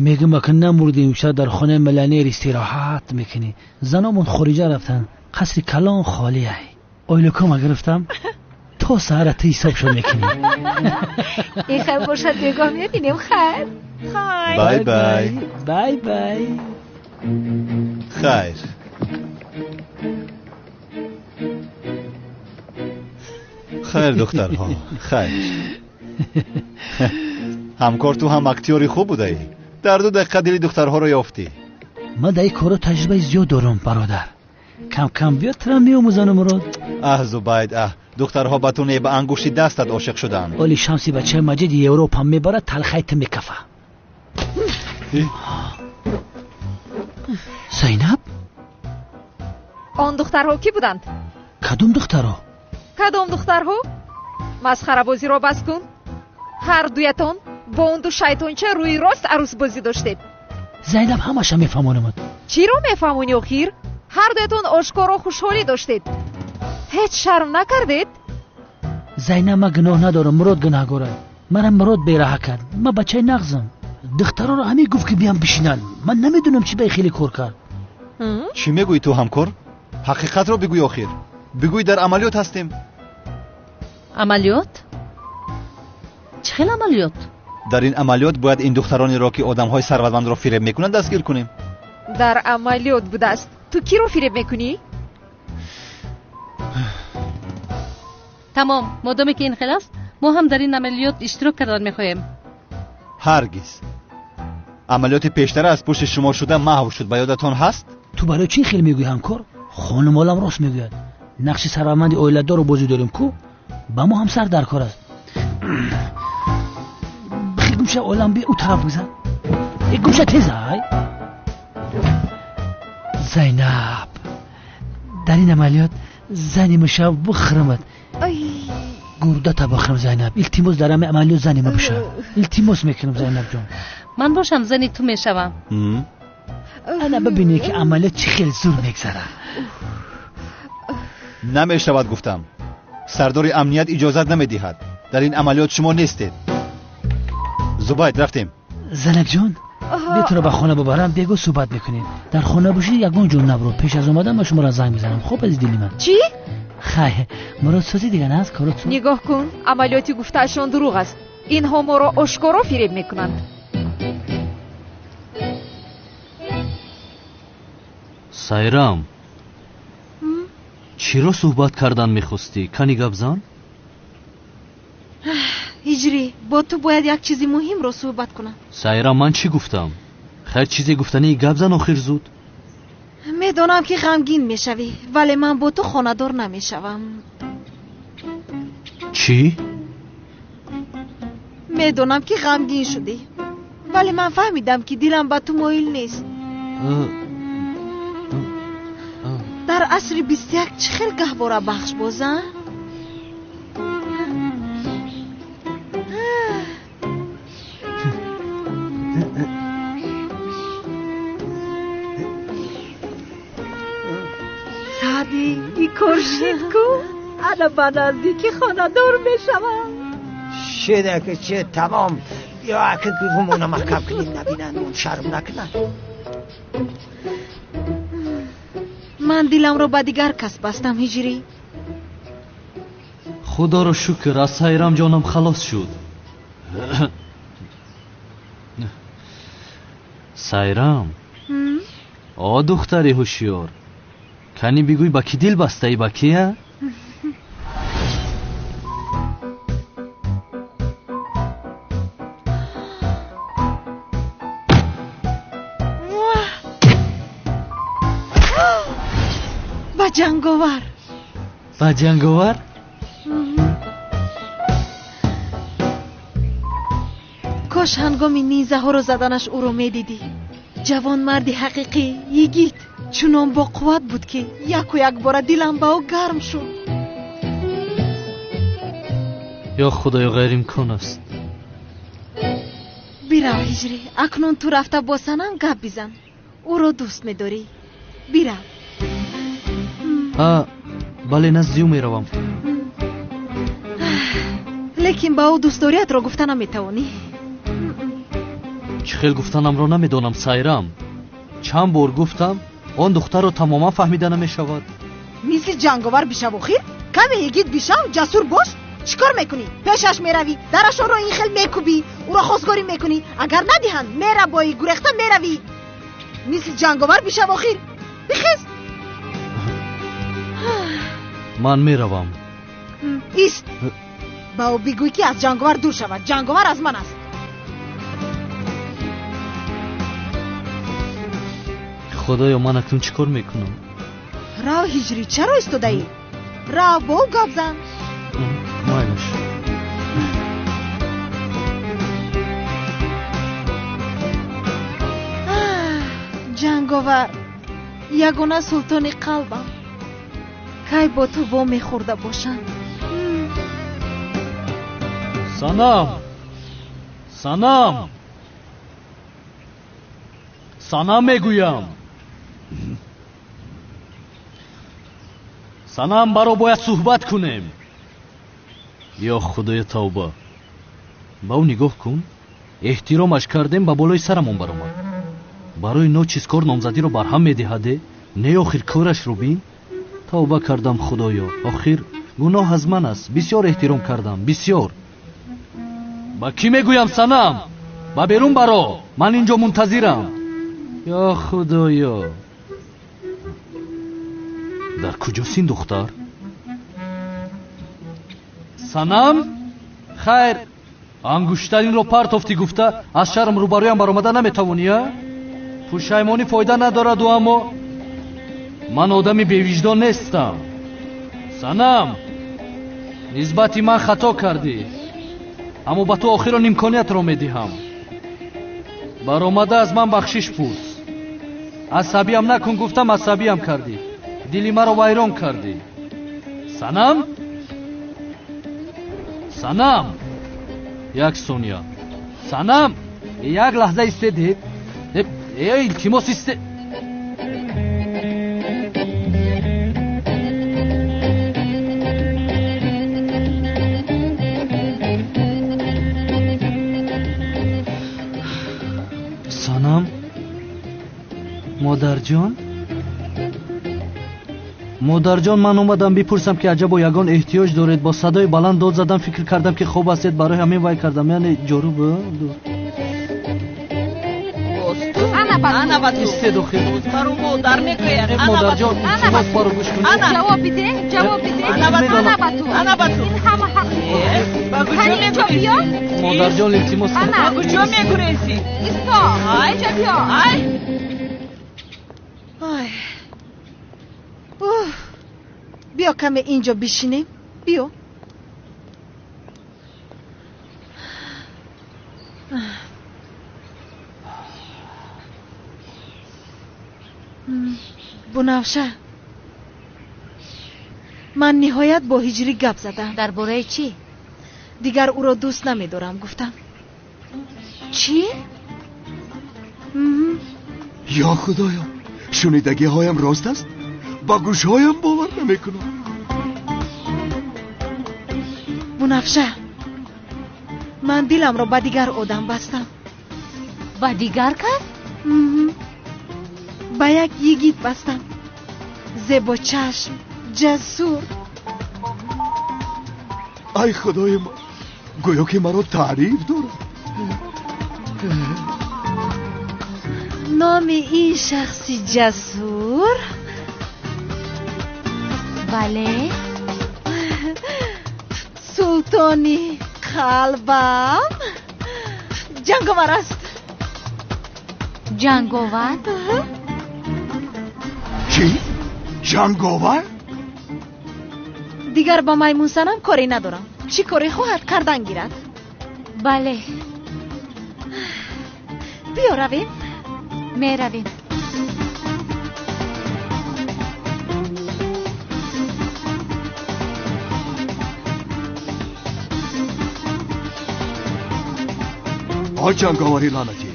Мегӯм, ака намурдем, шояд дар хонаи миллионер истироҳат мекунӣ. Заномон хориҷа рафтанд, қасри калон холӣ ай. Ойлукома гирифтам, то саҳара ту ҳисобшон мекунӣ. Ин хел бошад, бегоҳ мебинем. Хайр. Хайр. Бай бай. Бай бай. Хайр. Хайр, духтарҳо, хайр. Ҳамкор, ту ҳам актёри хуб будаӣ. Дар 2 дақиқа дили духтарҳоро ёфтӣ. Ман дар ин корро таҷрибаи зиёд дорам, бародар. Кам кам биё, тура меомӯзанам, Мурод. Аҳ, Зубайд, аҳ, духтарҳо ба ту не, ба ангушти дастат ошиқ шуданд. Оли Шамси бачаи Маҷиди Европа мебарад, талхаи ту мекафа. Зайнаб? Он духтарҳо кӣ буданд? Кадом духтарҳо? Кадом духтарҳо? Масхарабозиро бас кун. Ҳар дуятон бо он ду шайтонча рӯи рост арӯсбозӣ доштед. Зайнаб, ҳамаша мефаҳмонамад. Чиро мефаҳмонӣ охир? Ҳар дуятон ошкоро хушҳолӣ доштед. Ҳеҷ шарм накардед? Зайнаб, ман гуноҳ надорам, Мурод гунаҳгор аст. Мара Мурод бераҳа кард. Ман бачаи нағзам. Духтароро ҳамин гуфт, ки биям бишинанд. Ман намедонам, чӣ ба хеле кор кард. Чӣ мегӯӣ ту, ҳамкор? Ҳақиқатро бигӯй охир. Бигӯй, дар амалиёт ҳастем. Амалиёт? Чӣ хел амалиёт? Дар ин амалиёт бояд ин духтаронеро, ки одамҳои сарватмандро фиреб мекунанд, дастгир кунем. Дар амалиёт будааст. Ту киро фиреб мекунӣ? Тамом, модоме ки ин хел аст, мо ҳам дар ин амалиёт иштирок кардан мехоҳем. Ҳаргиз. Амалиёти пештара аз пушти шумо шуда маҳв шуд, ба ёдатон ҳаст? Ту барои чӣ хел мегӯӣ, ҳамкор? Хонумолам рост мегӯяд. Нақши сарватманди оиладорро бозӣ дорем ку? Ба мо ҳам сар дар кор аст. Бихел гумша, олам би ӯ тараф бигзар. Э, гумша, тез ай. Зайнаб, дар ин амалиёт зани мешав, бихӯрамад. Гурдата бихӯрам, Зайнаб. Илтимос, дар ҳамин амалиёт зани ма бишав. Илтимос мекунам, Зайнаб ҷон. Ман бошам зани ту мешавам. Ана бибинед, ки амалиёт чӣ хел зур мегзарад. Намешавад, гуфтам. Сардори амният иҷозат намедиҳад. Дар ин амалиёт шумо нестед. Зубайд, рафтем. Занакҷон, биё туро ба хона бубарам, бего суҳбат мекунем. Дар хона бошӣ, ягон ҷо набро. Пеш аз омадан ман шуморо занг мезанам. Хуб, азиз дили ман. Чӣ? Хайр, Мурод, созӣ дигар аст, корот. Нигоҳ кун, амалиёти гуфтаашон дурӯғ аст. Инҳо моро ошкоро фиреб мекунанд. Сайрам, чиро суҳбат кардан мехостӣ? Кани гап зан? Ҳиҷрӣ, бо ту бояд як чизи муҳимро суҳбат кунам. Сайрам, ман чӣ гуфтам? Хайр, чизе гуфтании гап зан охир, зуд. Медонам, ки ғамгин мешавӣ, вале ман бо ту хонадор намешавам. Чӣ? Медонам, ки ғамгин шудӣ, вале ман фаҳмидам, ки дилам ба ту моил нест. Дар асри 21 чӣ хел гаҳвора бахш боза? Саъдӣ, ин кор шид ку, ана ба наздикӣ хонадор мешавам. Шида ки чи, тамом. Ё ака гувумона маҳкам кунем, набинанд, он шарм накунад. Ман диламро ба дигар кас бастам, Ҳиҷрӣ. Худоро шукр, аз Сайрам ҷонам халос шуд. Сайрам, о духтари ҳушёр, кани бигӯй, ба кӣ дил бастаӣ, ба кия? Ба ҷанговар. Ба ҷанговар? Кош ҳангоми низаҳоро заданаш ӯро медидӣ. Ҷавонмарди ҳақиқӣ, йигит, чунон боқувват буд, ки яку якбора дилам ба ӯ гарм шуд. Ё Худоё, ғайриимкон аст. Бирав, Ҳиҷрӣ, акнун ту рафта бо Санам гап бизан. Ӯро дӯст медорӣ. Бирав. Ҳа, бале, назди ӯ меравам. Лекин ба ӯ дӯстдориятро гуфта наметавонӣ. Чӣ хел гуфтанамро намедонам, Сайрам. Чанд бор гуфтам, он духтарро тамоман фаҳмида намешавад. Мисли ҷанговар бишав охир? Каме йигит бишав, ҷасур бош. Чӣ кор мекунӣ? Пешаш меравӣ, дарашонро ин хел мекӯбӣ, ӯро хостгорӣ мекунӣ. Агар надиҳанд, мерабоӣ, гурехта меравӣ. Мисли ҷанговар бишав охир. Бихез. Ман меравам. Ист. Ба ӯ бигӯй, ки аз ҷанговар дур шавад. Ҷанговар аз ман аст. Худоё, ман акнун чӣ кор мекунам? Рав, Ҳиҷрӣ, чаро истодаӣ? Рав, бо ӯ гап зан. Майлаш. Ҷанговар, ягона султони қалбам. Кай бо ту вомехӯрда бошам? Санам! Санам! Санам мегӯям! Санам, баро бояд суҳбат кунем. Ё худоя, тавба. Ба ӯ нигоҳ кун. Эҳтиромаш кардем, ба болои сарамон баромад. Барои ночиз кор номзадиро барҳам медиҳаде? Не, охир корашро бин. Тавба кардам, худоё. Охир гуноҳ аз ман аст. Бисёр эҳтиром кардам, бисёр. Ба кӣ мегӯям, Санам? Ба берун баро. Ман инҷо мунтазирам. Ё худоё. Дар куҷост ин духтар? Санам? Хайр, ангуштаринро партофтӣ гуфта аз шарм рӯбарӯям баромада наметавонӣ, а? Пушаймонӣ фоида надораду, аммо ман одами бевиҷдон нестам. Санам, нисбати ман хато кардӣ, аммо ба ту охирон имкониятро медиҳам. Баромада аз ман бахшиш пурс. Асабиям накун гуфтам, асабиям кардӣ. Дили маро вайрон кардӣ. Санам? Санам! Як сония. Санам! Як лаҳза истедед. Э, илтимос, исте. Санам? Модарҷон? Модарҷон, ман омадам бипурсам, ки аҷабо ягон эҳтиёҷ доред. Бо садои баланд дод задам, фикр кардам, ки хоб ҳастед, барои ҳамин вай кардам. Яъне ҷоруб. Ана ба ту. Истед охир. Баро модар мегӯяд. Модарҷон, илтимос, баро гӯш кунед. Ҷавоб биде, ҷавоб биде. Ана ба ту. Ана ба ту. Ана ба ту. Ин ҳама ҳақ. Ба куҷо мегурезӣ? Модарҷон, илтимос. Ана. Ба куҷо мегурезӣ? Исто. Инҷо биё. Ай. Ой. Биё каме инҷо бишинем. Биё. Бунафша, ман ниҳоят бо Ҳиҷрӣ гап задам. Дар бораи чӣ? Дигар ӯро дӯст намедорам, гуфтам. Чӣ? Ё худоё, шунидагиҳоям рост аст? Ба гӯшҳоям бовар намекунам. Бунафша, ман диламро ба дигар одам бастам. Ба дигар кас? Ба як йигит бастам. Зебочашм, ҷасур. Ай худои ман, гӯё ки маро таъриф дорад. Номи ин шахси ҷасур? Бале. Султони қалбам ҷанговар аст. Ҷанговар? Чӣ? Ҷанговар? Дигар ба маймунсанам коре надорам. Чӣ коре хоҳад кардан гирад? Бале. Биё равем. Меравем. О ҷанговари лаънатӣ!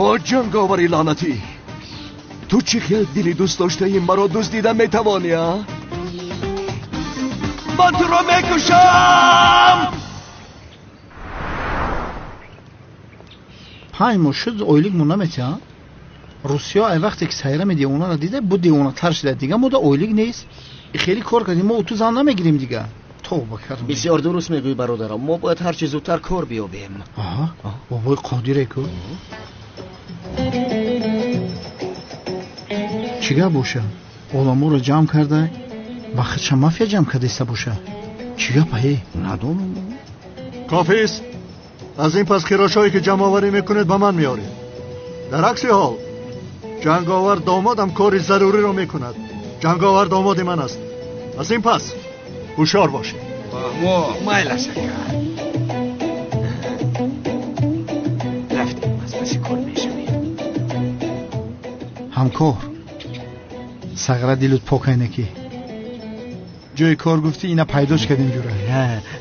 О ҷанговари лаънатӣ! Ту чӣ хел дили дӯст доштаи маро дуздида метавонӣ, а? Ман туро мекушам. 5 моҳ шуд ойлик мо наметиҳанд. Русия ай вақте ки сайрами девонаро дида, бу девонатар шуда. Дига мо да ойлик нест. Хеле кор кардем, мо ту зан намегирем дига. Тавба кардем. Бисёр дуруст мегӯӣ бародарам. Мо бояд ҳарчи зудтар кор биёбем. Аҳа, бобои Қодире ку. Чӣ гап боша? Оламоро ҷамъ карда, ба худша мафия ҷамъ кардаиста боша. Чӣ гап ае? Надонам. Кофист. Аз ин пас хирошҳое ки ҷамъоварӣ мекунед ба ман меоред. Дар акси ҳол ҷанговар домодам кори заруриро мекунад. Ҷанговар домоди ман аст. Аз ин пас ҳушёр бошед. Фаҳмо, майлаш ака. Рафтем, аз паси кор мешавем. Ҳамкор, сағра дилут пок айнаки. Ҷои кор гуфтӣ, ина пайдош кардем ҷура.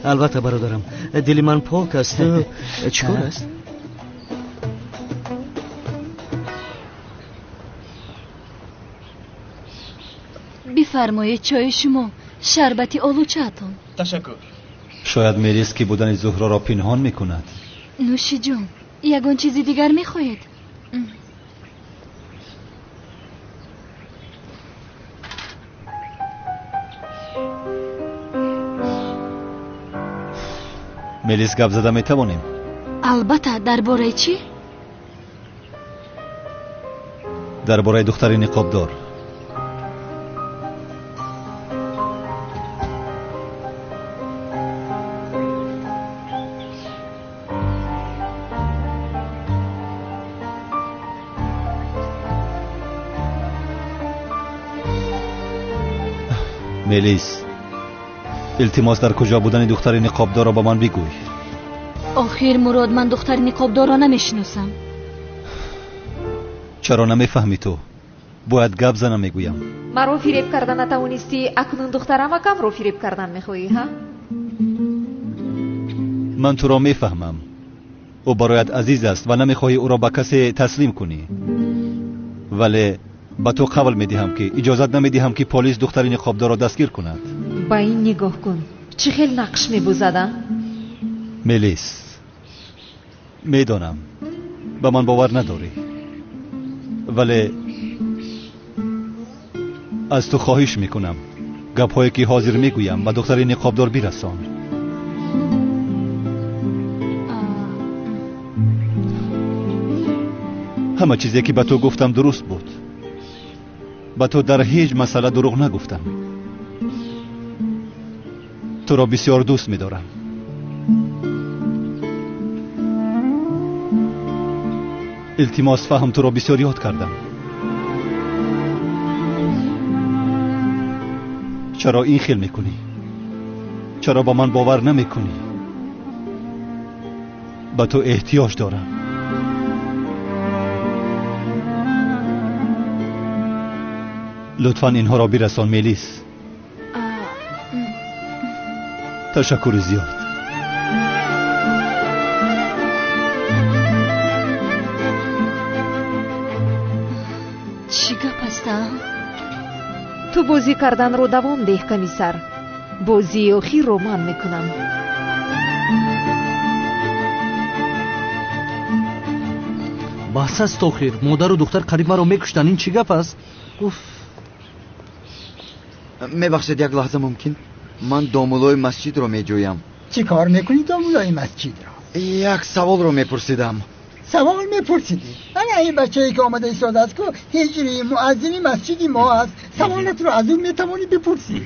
Албатта бародарам, дили ман пок аст. Чӣ кор аст? Бифармоед чойи шумо, шарбати олучаатон. Ташаккур. Шояд Мелис ки будани Зуҳроро пинҳон мекунад. Нӯши ҷон, ягон чизи дигар мехоҳед? Мелис, гап зада метавонем? Албатта, дар бораи чӣ? Дар бораи духтари ниқобдор. Мелис, илтимос, дар куҷо будани духтари ниқобдорро ба ман бигӯй. Охир Мурод, ман духтари ниқобдорро намешиносам. Чаро намефаҳмӣ ту? Бояд гап занам, мегӯям. Маро фиреб карда натавонистӣ, акнун духтарамакамро фиреб кардан мехоҳӣ, ҳа? Ман туро мефаҳмам. Ӯ бароят азиз аст ва намехоҳӣ ӯро ба касе таслим кунӣ. Вале ба ту қавл медиҳам, ки иҷозат намедиҳам, ки полис духтари ниқобдорро дастгир кунад. Ба ин нигоҳ кун, чӣ хел нақш мебозад, а? Мелис, медонам ба ман бовар надорӣ, вале аз ту хоҳиш мекунам, гапҳое ки ҳозир мегӯям ба духтари ниқобдор бирасон. Ҳама чизе ки ба ту гуфтам дуруст буд. Ба ту дар ҳеҷ масъала дурӯғ нагуфтам. Туро бисёр дӯст медорам. Илтимос фаҳм, туро бисёр ёд кардам. Чаро ин хел мекунӣ? Чаро ба ман бовар намекунӣ? Ба ту эҳтиёҷ дорам. Лутфан инҳоро бирасон, Мелис. Ташаккури зиёд. Чӣ гап аст, а? Ту бозӣ карданро давом деҳ, комиссар. Бозии охирро ман мекунам. Бас аст охир. Модару духтар қариб маро мекуштанд. Ин чӣ гап аст? Уф. Мебахшед, як лаҳза мумкин? Ман домулои масҷидро меҷӯям. Чӣ кор мекунӣ домулои масҷидро? Як саволро мепурсидам. Савол мепурсидӣ? Ана ин бачае ки омада истодааст ку ҳиҷри муаззини масҷиди мо аст. Саволатро аз ӯ метавонӣ бипурсӣ.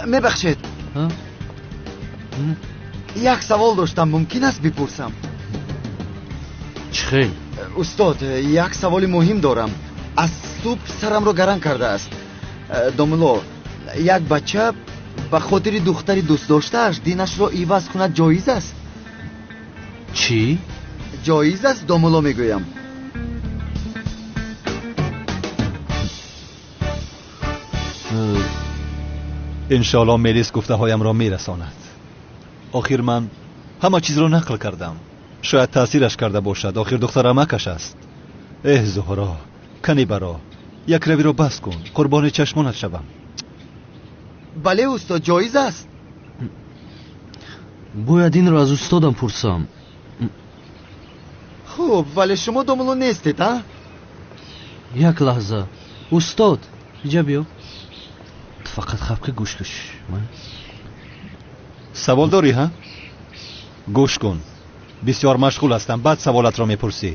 Мебахшед, як савол доштам, мумкин аст бипурсам? Чӣ хел? Устод, як саволи муҳим дорам. Аз субҳ сарамро гаран кардааст. Домуло, як бача ба хотири духтари дӯстдоштааш динашро иваз кунад ҷоиз аст? Чӣ? Ҷоиз аст, домуло, мегӯям. Иншоалло Мелис гуфтаҳоямро мерасонад. Охир ман ҳама чизро нақл кардам. Шояд таъсираш карда бошад, охир духтар амакаш аст. Эҳ, Зуҳро, кани баро, як равиро бас кун, қурбони чашмонат шавам. Бале, устод, ҷоиз аст. Бояд инро аз устодам пурсам. Хуб, вале шумо домулло нестед, а? Як лаҳза. Устод, иҷа биё. Ту фақат хапка гӯш каш. Савол дорӣ, ҳа? Гӯш кун. Бисёр машғул ҳастам, баъд саволатро мепурсӣ.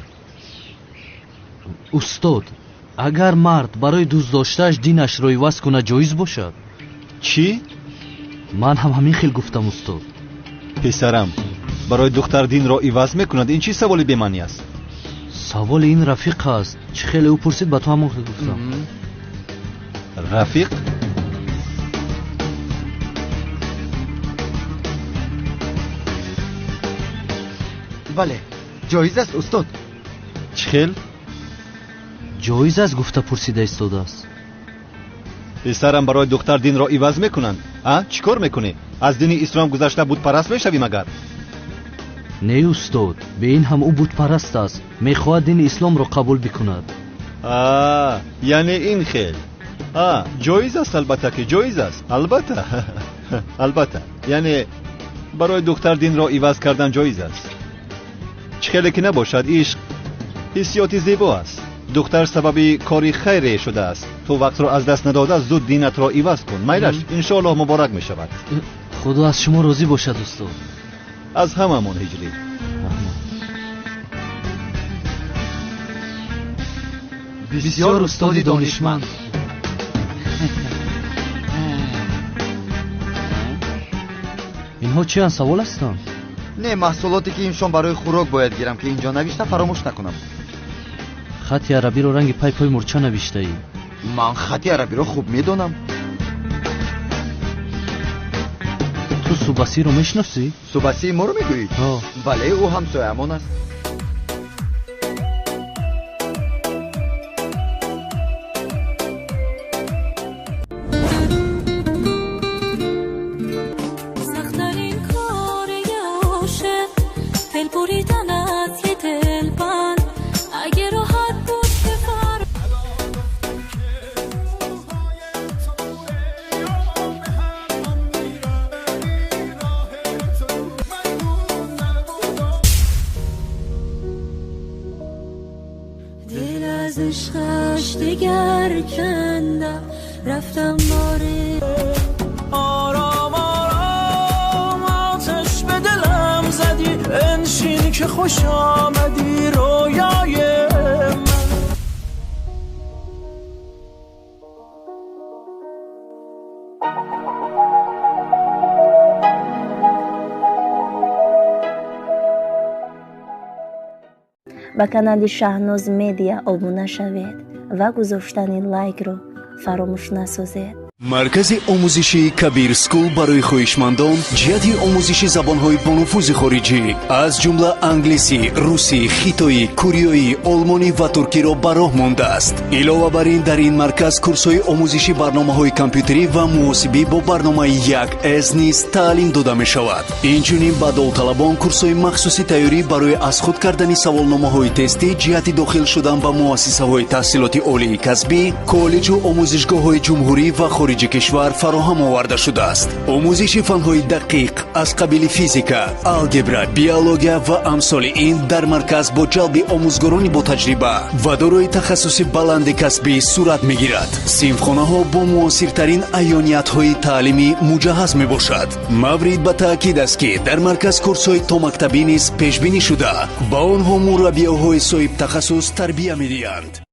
Устод, агар мард барои дӯстдоштааш динашро иваз кунад, ҷоиз бошад? Чӣ? Ман ҳам ҳамин хел гуфтам, устод. Писарам, барои духтар динро иваз мекунад, ин чӣ саволи бемаънӣ аст? Саволи ин рафиқ аст. Чӣ хеле ӯ пурсид, ба ту ҳамон хел гуфтам. Рафиқ? Бале, ҷоиз аст, устод. Чӣ хел? Ҷоиз аст гуфта пурсида истодааст. Писарам, барои духтар динро иваз мекунанд? А? Чӣ кор мекунӣ? Аз дини ислом гузашта бутпараст мешавӣ магар? Не, устод, бе ин ҳам ӯ бутпараст аст. Мехоҳад дини исломро қабул бикунад. А, яъне ин хел. А, ҷоиз аст, албатта ки ҷоиз аст. Албатта. Албатта. Яъне барои духтар динро иваз кардан ҷоиз аст. Чӣ хеле ки набошад, ишқ ҳиссиёти зебо аст. Духтар сабаби кори хайре шудааст. Ту вақтро аз даст надода, зуд динатро иваз кун. Майлаш, иншоаллоҳ муборак мешавад. Худо аз шумо розӣ бошад, устод. Аз ҳамамон, ҳиҷрӣ. Бисёр устоди донишманд. Инҳо чианд, савол ҳастанд? Не, маҳсулоте ки имшон барои хӯрок бояд гирам, ки инҷо навишта фаромӯш накунам. Хати арабиро ранги пайпои мурча навиштаӣ. Ман хати арабиро хуб медонам. Ту Субасиро мешиносӣ? Субасии моро мегӯӣ? Бале, ӯ ҳамсоямон аст. خوش آمدی رویای من. Ба канали Шаҳноз Медиа обуна шавед ва гузоштани лайкро фаромӯш насозед. Маркази омӯзишии Кабир Скул барои хоҳишмандон ҷиҳати омӯзиши забонҳои бонуфузи хориҷӣ аз ҷумла англисӣ, русӣ, хитоӣ, кореоӣ, олмонӣ ва туркиро ба роҳ мондааст. Илова бар ин, дар ин марказ курсҳои омӯзиши барномаҳои компютерӣ ва муҳосибӣ бо барномаи 1С низ таълим дода мешавад. Инчунин ба довталабон курсҳои махсуси тайёрӣ барои аз худ кардани саволномаҳои тестӣ ҷиҳати дохил шудан ба муассисаҳои таҳсилоти олии касбӣ, коллеҷу омӯзишгоҳҳои ҷумҳурӣ ва хориҷи кишвар фароҳам оварда шудааст. Омӯзиши фанҳои дақиқ аз қабили физика, алгебра, биология ва амсоли ин дар марказ бо ҷалби омӯзгорони ботаҷриба ва дорои тахассуси баланди касбӣ сурат мегирад. Синфхонаҳо бо муосиртарин аёниятҳои таълимӣ муҷаҳҳаз мебошад. Маврид ба таъкид аст, ки дар марказ курсҳои томактабӣ низ пешбинӣ шуда, ба онҳо мураббиёҳои соҳибтахассус тарбия медиҳанд.